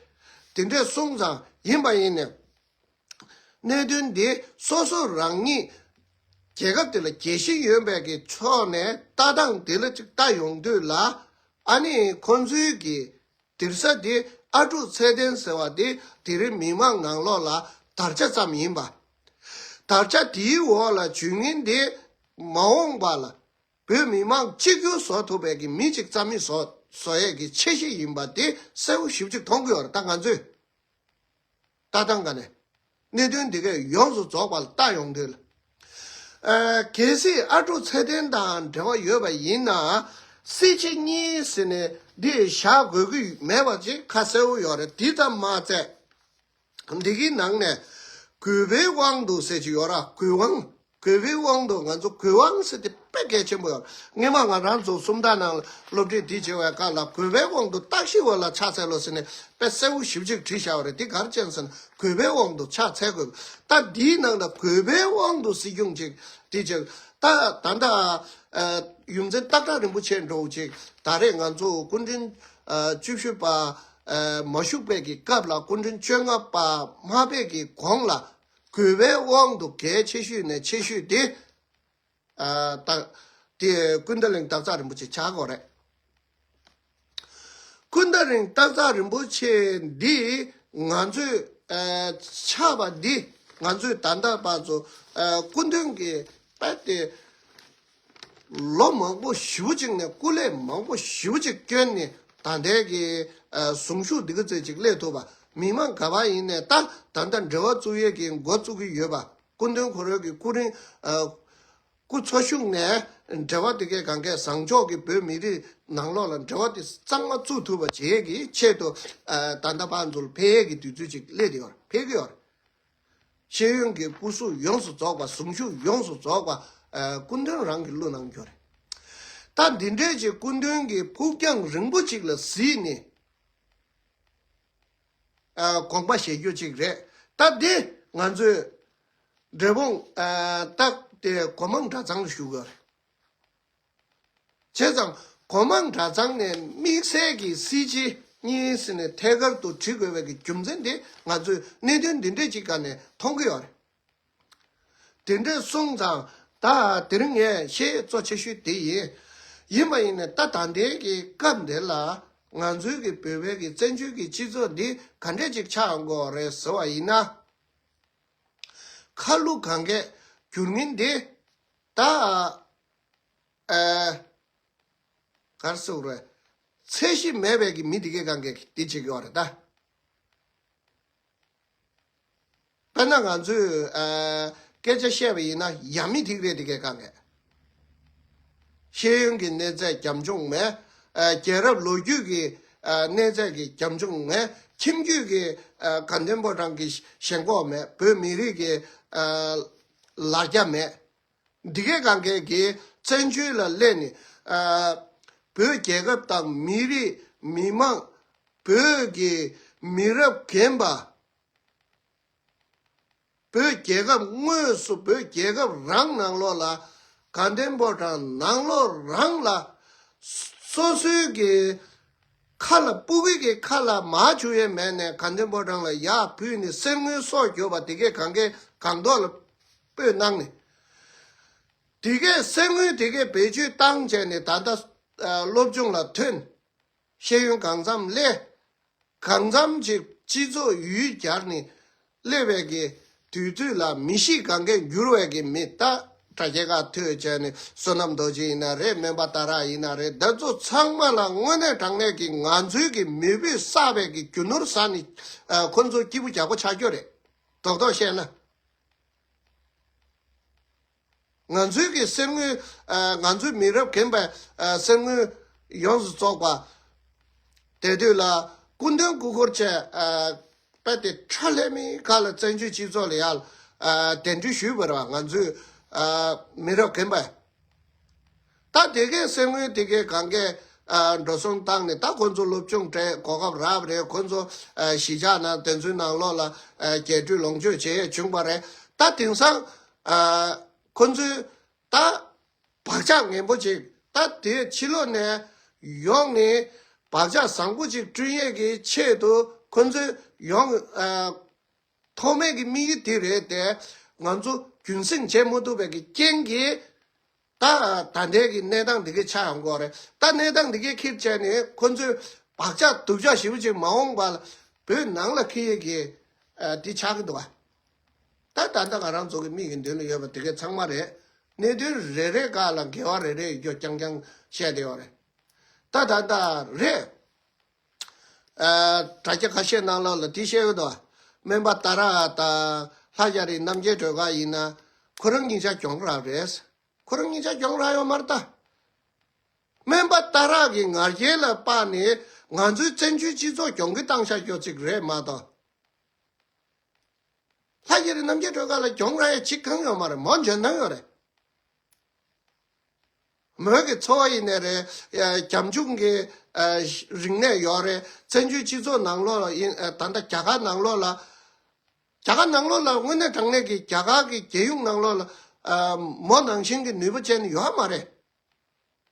དེ་འདྲས་སོང་ཙང་ཡིན་པ་ཡིན་ནའི་གནད་དོན་འདི་སོ་སོ་རང་ཉིད་རྒྱལ་ཁབ་དེ་ལ་རྒྱལ་ཞེན་ཡོད་པའི་གི་ཕྱོགས་ནས་ལྟ་སྟངས་དེ་ལ་ཅིག་ལྟ་ཡོང་དུས་ལ། ཨ་ནི་ཁོང་ཚོའི་གི་སྡིར་ས་དེ་ཨ་ཀྲུག་ཚེ་བརྟན་ཟེར་བ་དེ་དེ་རིང་མི་མང་ནང་ལོགས་ལ་དར་ཆ་ཙམ་ཡིན་པ། དར་ཆ་དེའི་འོག་ལ་འཇུས་མཁན་དེ་མ་འོངས་པ་ལ་བོད་མི་མང་གཅིག་གྱུར་བཟོ་ཐུབ་པའི་གི་མི་གཅིག་རྩ་མེད་བཟོ་བཟོ་ཡས་ཀྱི་འཆར་གཞི་ཡིན་པ་དེ་གསལ་པོ་ཞེ་པོ་ཅིག་མཐོང་གི་ཡོད་རེད། ད་ང་ཚོས་ལྟ་སྟངས་ག་ནས་གནད་དོན་འདི་གས་ཡོངས་སུ་རྫོགས་པ་ལ་ལྟ་ཡོང་དུས་ལ། ཨ་གལ་སྲིད་ཨ་ཀྲུག་ཚེ་བརྟན་དང་འབྲེལ་བ་ཡོད་པ་ཡིན་ན། སྲིད་སྤྱི་གཉིས་ཟེར་ནས་འདི་བཞག་དགོས་ཀྱི་མེད་པ་ཅིག་ཁ་གསལ་པོ་ཡོད་རེད། འདི་ཙམ་མ་ཚད། འདི་གི་ནང་ནས་གུས་པའི་དབང་དུ་ཟེར་གྱི་ཡོད་ར། གུས་དབང་། གུས་པའི་དབང་དུ། ང་ཚོ་གུས་དབང་ཟེར་ཏེ་ དཔེ་གལ་ཆེན་པོ་ཡོད། སྔོན་མ་ང་རང་ཚོ་སུམ་རྟགས་ནང་སློབ་ཁྲིད་འདི་བྱེད་པའི་སྐབས་ལ་དགོས་པའི་དབང་དུ་རྟགས་གཞི་འོག་ལ་ཕྱག་འཚལ་ལོ་ཟེར་ནས་དཔེ་གསལ་པོ་ཞེ་པོ་ཅིག་བྲིས་བཞག་པ་རེད། འདི་ག་རེ་བྱས་ཟེར་ན་དགོས་པའི་དབང་དུ་ཕྱག་འཚལ་དགོས། ད་འདིའི་ནང་ལ་དགོས་པའི་དབང་དུ་སྲིད་སྐྱོང་ཅིག་འདི་ཅིག་ད་ད་ད་ཡོངས་འཛིན་སྟག་བྲག་རིན་པོ་ཆེ་འདྲ་བོ་ཅིག་ད་རེས་ང་ཚོ་སྐུ་ཕྲེང་བཅུ་བཞི་པ་མ་བཞུགས་པའི་གི་སྐབས་ལ་སྐུ་ཕྲེང་བཅོ་ལྔ་པ་མ་ཕེབས་ཀྱི་གོང་ལ་དགོས་པའི་དབང་དུ་གལ་ཆེ་ཤོས་ནས་ཆེ་ཤོས་དེ། ཨ་ད་དེ་ཀུན་ད་གླིང་སྟག་ཚང་རིན་པོ་ཆེ་ཆགས་དགོས་རེད། ཀུན་ད་གླིང་སྟག་ཚང་རིན་པོ་ཆེ་འདི་ང་ཚོས་ཨ་ཆགས་པ་འདི་ང་ཚོས་ད་ལྟ་བར་དུ་ཨ་སྐུ་མདུན་གྱི་དཔེ་དེ་ལོ་མང་པོ་ཞེ་པོ་ཅིག་ནས་སྐུ་ལས་མང་པོ་ཞེ་པོ་ཅིག་བསྐྱོན་ནས་ད་ལྟའི་གི་ཨ་གཟུངས་གཞུག་འདི་ག་ཚོད་ཅིག་སླེབས་ཐུབ་པ། མི་མང་ག་པར་ཡིན་ནས་ད་ད་ལྟ་འབྲེལ་བ་བཙུགས་ཡས་ཀྱི་འགོ་བཙུགས་ཀྱི་ཡོད་པ། སྐུ་མདུན་ཁོ་རང་གི་སྐུ་རིང་ཨ་སྐུ་འཚོ་བཞུགས་ནས་འབྲེལ་བ་དེ་གའི་སྒང་གའི་བཟང་ཕྱོགས་ཀྱི་བོད་མི་རིགས་ནང་ལོགས་ལ་འབྲེལ་བ་དེ་གཙང་མ་བཙུགས་ཐུབ་པ་བྱེད་ཀྱི་ཆེད་དུ་ཨ་ད་ལྟ་བར་ཚུར་ཕེབས་ཀྱི་དུས་ཚོད་ཅིག་སླེབས་ཡོད་རེད། ཕེབས་ཀྱི་ཡོད་རེད། ཤེས་ཡོན་གྱི་སྐུ་གཟུགས་ཡོངས་སུ་རྫོགས་པ། གཟུངས་གཞུག་ཡོངས་སུ་རྫོགས་པ་ཨ་སྐུ་མདུན་རང་གིས་བླུགས་གནང་ཡོད་རེད། ད་འདི་འདྲའི་ཅིག་སྐུ་མདུན་གྱི་ཕུགས་རྒྱང་རིང་པོ་ཅིག་ལ་གཟིགས་ནས། ཨ་དགོངས་པ་བཞེས་རྒྱུ་ཅིག་རེད། ད་འདི་ང་ཚོས་འབྲས་སྤུངས་ཨ་སྟག་དེ་སྒོ་མང་གྲྭ་ཚང་ལ་བཞུགས་ཡོད་རེད། བྱས་ཙང་སྒོ་མང་གྲྭ་ཚང་ནས་དམིགས་བསལ་གྱི་སྲིད་སྤྱི་གཉིས་ཟེར་ནས་ཐད་ཀར་དུ་བྲི་དགོས་པའི་གི་རྒྱུ་མཚན་དེ་ང་ཚོས་གནད་དོན་འདི་འདྲས་ཅིག་སྒང་ནས་མཐོང་གི་ཡོད་རེད། དེ་འདྲས་སོང་ཙང་ད་དེ་རིང་ངས་བཤད་གཙོ་ཆེ་ཤོས་དེ་ཡིན། ཡིན་པ་ཡིན་ནའི་ད་ད་ལྟའི་གི་སྐབས་འདི་ལ་ང་ཚོའི་གི་བོད་པའི་གི་བཙན་བྱོལ་གྱི་སྤྱི་ཚོགས་འདི་ག་འདྲས་ཅིག་ཆགས་ཡོང་གི་ཡོད་རེད་ཟེར་བ་ཡིན་ན། ཁ་ལོ་གང་གས་འགྱུར་མིན་འདི་ད་ཨ་ག་རེ་ཟེར་དགོས་རེད། ཚད་གཞི་མེད་པའི་གི་མི་དེ་གའི་སྒང་གས་འདི་བྱེད་ཀྱི་ཡོད་རེད་ད། དཔེར་ན་ང་ཚོས་ཨ་སྐད་ཆ་བཤད་པ་ཡིན་ན་ཡ་མི་ཐིག་རེད་དེ་གའི་སྒང་གས། ཤེས་ཡོན་གྱི་གནས་ཚད་རྒྱབ་ལྗོངས་མེད། ཨ་རྒྱལ་རབས་ལོ་རྒྱུས་ཀྱི་ཨ་གནས་ཚད་ཀྱི་རྒྱབ་ལྗོངས་མེད། ཁྱིམ་རྒྱུད་ཀྱི་ཨ་དགའ་ལྡན་ཕོ་བྲང་གི་ཞེན་ཁོག་མེད། བོད་མི་རིགས་ཀྱི་ཨ་ལ་རྒྱ་མེད། འདི་གའི་སྒང་གས་ཀྱི་བཙན་བྱོལ་ལ་སླེབས་ནས་ཨ་བོད་རྒྱལ་ཁབ་དང་མི་རིགས་མི་དམངས་བོད་ཀྱི་མི་རབས་རྒན་པ། བོད་རྒྱལ་ཁབ་དངོས་སུ་བོད་རྒྱལ་ཁབ་རང་ནང་ལོགས་ལ་དགའ་ལྡན་ཕོ་བྲང་ནང་ལོགས་རང་ལ་སོ་སོའི་གི་ཁ་ལ་སྤུ་གུ་གི་ཁ་ལ་མར་བྱུག་ཡས་མེད་ནས་དགའ་ལྡན་ཕོ་བྲང་ལ་ཡར་བུད་ནས་གསེར་དངུལ་སྲོག་སྐྱོབ་པ་དེ་གས་གང་གས་སྒང་ཏོག་ལ་སྤོས་གནང་ནས། དེ་གས་གསེར་དངུལ་དེ་གས་བེད་སྤྱོད་བཏང་བྱས་ནས་ད་ལྟ་ཨ་སློབ་སྦྱོང་ལ་ཐོན། ཤེས་ཡོན་གང་འཚམ་སླེབས། གང་འཚམ་ཅིག་སྤྱི་ཚོགས་ཡུལ་གྱར་ནས་སླེབས་པའི་གི་དུས་ཚོད་ལ་མི་གཤིས་གང་གས་འགྱུར་བའི་གི་མི་ད་དྲ་རྒྱ་ཁ་ཐོས་བྱས་ནས་བསོད་ནམས་རྡོ་རྗེ་ཡིན་ན་རེད། སྨན་པ་ཏཱ་ར་ཡིན་ན་རེད། འདི་ཚོ་ཚང་མ་ལ་དངོས་གནས་དྲང་གནས་ཀྱི་ང་ཚོའི་གི་མེས་པོས་བསགས་པའི་གི་རྒྱུ་ནོར་ཟ་ནས་ཨ་ཁོ་ཚོ་སྐྱིད་པོ་རྒྱག་པོ་ཆགས་རྒྱུ་རེད། རྡོག་རྡོག་བཤད་ན། ང་ཚོའི་གི་གསེར་དངུལ་ཨ་ང་ཚོའི་མི་རབས་རྒན་པའི་ཨ་གསེར་དངུལ་ཡོངས་སུ་རྫོགས་པ། དེ་དུས་ལ་སྐུ་མདུན་སྐུ་འཁོར་བཅས་ཨ་དཔེ་དེ་ཁྲ་ལྷད་མེད་ཁ་ལ་བཙན་བྱོལ་སྤྱི་ཚོགས་ལ་ཡར་ཨ་གདན་འདྲེན་ཞུས་པ་རེད་བ། ང་ཚོའི་ཨ་མི་རབས་རྒན་པས། ད་དེ་གའི་གསེར་དངུལ་དེ་གའི་གང་གས་ཨ་འགྲོ་སོང་བཏང་ནས་ད་ཁོ་ཚོ་སློབ་སྦྱོང་སྤྲད། གོ་སྐབས་རག་པ་རེད། ཁོ་ཚོ་ཨ་གཞིས་ཆགས་ནང་དེ་ཚོའི་ནང་ལོགས་ལ་ཨ་རྒྱས་སྤྲོས་ལོངས་སྤྱོད་བྱེད་ཡས་བྱུང་པ་རེད། ད་དེང་སང་ཨ་ཁོ་ཚོའི་ད་བག་ཆགས་ངན་པོ་ཅིག་ད་དེ་ཕྱི་ལོགས་ནས་ཡོང་ནས་བག་ཆགས་བཟང་པོ་ཅིག་བསྐྲུན་ཡས་ཀྱི་ཆེད་དུ་ཁོ་ཚོས་ཡོང་ཨ་ཐོག་མའི་གི་དམིགས་ཡུལ་དེ་རེད་དེ། ང་ཚོ་རྒྱུན་སྲིང་བྱེད་མ་ཐུབ་པའི་གི་རྐྱེན་གྱིས་ད་ད་ལྟའི་གི་གནས་སྟངས་འདི་གའི་ཆགས་ཡོང་གི་ཡོད་རེད། ད་གནས་སྟངས་འདི་གའི་ཁྱེར་བྱས་ནས་ཁོ་ཚོས་བག་ཆགས་སྡུག་ཅག་ཞེ་པོ་ཅིག་མ་འོངས་པ་ལ་བོད་ནང་ལ་འཁྱེར་ཡས་ཀྱི་ཨ་འདི་ཆགས་ཀྱི་འདུག་བ། ད་ད་ལྟ་ང་རང་ཚོ་གི་མིག་གི་མདུན་ལ་ཡོད་པ་དེ་གའི་ཚང་མ་རེད། གནད་དོན་རེ་རེ་སྒང་ལ་འགལ་བ་རེ་རེ་ཡོད་རྒྱུ་རྐྱང་རྐྱང་བཤད་བསྡད་ཡོད་རེད། ད་ད་ལྟ་རེད། ཨ་དྲ་རྒྱ་ཁ་ཤས་ནང་ལོགས་ལ་དེ་བཤད་ཡོད་དོ། སྨན་པ་ཏཱ་ར་དང་ལྷ་རྒྱ་རི་རྣམ་རྒྱལ་སྒྲོལ་དཀར་ཡིན་ན་ཁོ་རང་གཉིས་ཆ་གྱོང་རག་རེད། ཁོ་རང་གཉིས་ཆ་གྱོང་རག་ཡོད་མ་རེད་ད། སྨན་པ་ཏཱ་ར་གི་ང་རྒྱལ་ལ་དཔག་ནས་ང་ཚོའི་བཙན་བྱོལ་སྤྱི་ཚོགས་གྱོང་གུད་བཏང་བཞག་རྒྱུ་ཅིག་རེད་མ་གཏོགས། ལྷ་རྒྱ་རི་རྣམ་རྒྱལ་སྒྲོལ་དཀར་ལ་གྱོང་རག་ཡ་ཅིག་གང་ཡོད་མ་རེད། མོ་འཇོན་ཐང་ཡོད་རེད། མོས་ཀྱི་འཚོ་བ་ཡིན་ནའི་རེད། ཨ་རྒྱབ་ལྗོངས་ཀྱི་ཨ་རིག་གནས་ཡོད་རེད། བཙན་བྱོལ་སྤྱི་ཚོགས་ནང་ལོགས་ལ་ཡིན། ཨ་ད་ལྟ་རྒྱ་གར་ནང་ལོགས་ལ། རྒྱ་གར་ནང་ལོགས་ལ་དངོས་གནས་དྲང་གནས་ཀྱི་རྒྱ་གར་གྱི་རྒྱལ་ཡོངས་ནང་ལོགས་ལ་ཨ་མོ་ནང་བཞིན་གྱི་ནུས་པ་ཅན་ཡོད་མ་རེད།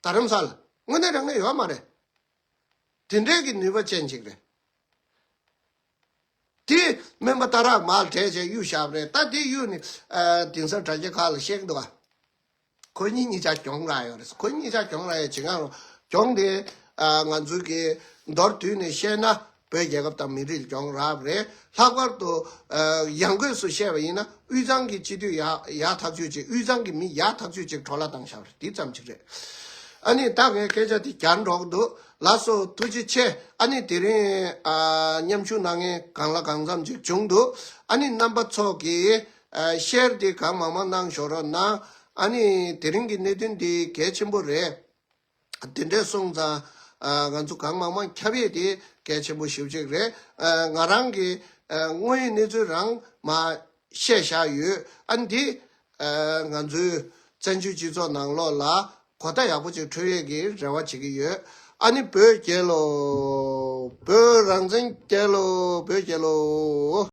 རྡ་རམ་ས་ལ་དངོས་གནས་དྲང་གནས་ཡོད་མ་རེད། དེ་འདྲའི་གི་ནུས་པ་ཅན་ཅིག་རེད། དེ་སྨན་པ་སྟག་རག་མར་བྲད་བྱས་གཡུག་བཞག་པ་རེད། ད་དེ་གཡུག་ནས་ཨ་དེང་སང་དྲ་རྒྱ་ཁག་ལ་བཤད་ཀྱི་འདུག་ག་ཁོ་གཉིས་གཉིས་ཆ་གྱོང་རག་ཡོད་རེད། ཁོ་གཉིས་ཆ་གྱོང་རག་ཡོད་ཅིག་གང་རུང་། གྱོང་དེ་ཨ་ང་ཚོའི་གི་མདོར་བསྡུས་ནས་བཤད་ན་བོད་རྒྱལ་ཁབ་དང་མི་རིགས་ལ་གྱོང་རག་པ་རེད། ལྷག་པར་དུ་ཨ་ཡང་སྒོས་སུ་བཤད་པ་ཡིན་ན་དབུས་གཙང་གི་སྤྱི་འཐུས་ཡག་ཡག་ཐག་ཆོད་ཅིག་དབུས་གཙང་གི་མི་ཡག་ཐག་ཆོད་ཅིག་འཕྲོ་བརླག་བཏང་བཞག་པ་རེད། དེ་ཙམ་ཅིག་རེད། ཨ་ནི་ད་ངས་སྐད་ཆ་དེ་རྒྱར་འགྲོ་གི་འདུག་ལགས་སོ། ཐུགས་རྗེ་ཆེ། ཨ་ནི་དེ་རིང་ཨ་མཉམ་ཞུགས་གནང་མཁན་གང་ལ་གང་འཚམ་ཅིག་བྱུང་འདུག་ཨ་ནི་རྣམ་པ་ཚོ་གིས་ཨ་ཤེར་དེ་གང་མང་མང་གནང་ཤོག་རོགས་གནང་། ཨ་ནི་དེ་རིང་གི་གནད་དོན་འདི་གལ་ཆེན་པོ་རེད། དེ་འདྲས་སོང་ཙང་ཨ་ང་ཚོ་གང་མང་མང་ཁྱབ་ཡས་དེ་གལ་ཆེན་པོ་ཞེ་པོ་ཅིག་རེད། ཨ་ང་རང་གི་ཨ་དངོས་ཡོད་གནས་ཚུལ་རང་མ་བཤད་བཞག་ཡོད། ཨ་ནི་འདི་ཨ་ང་ཚོའི་བཙན་བྱོལ་སྤྱི་ཚོགས་ནང་ལོགས་ལ་གོ་བརྡ་ཡག་པོ་ཅིག་འཕྲོད་ཡས་ཀྱི་རེ་བ་བྱེད་ཀྱི་ཡོད། ཨ་ནི་བོད་རྒྱལ་ལོ། བོད་རང་བཙན་རྒྱལ་ལོ། བོད་རྒྱལ་ལོ།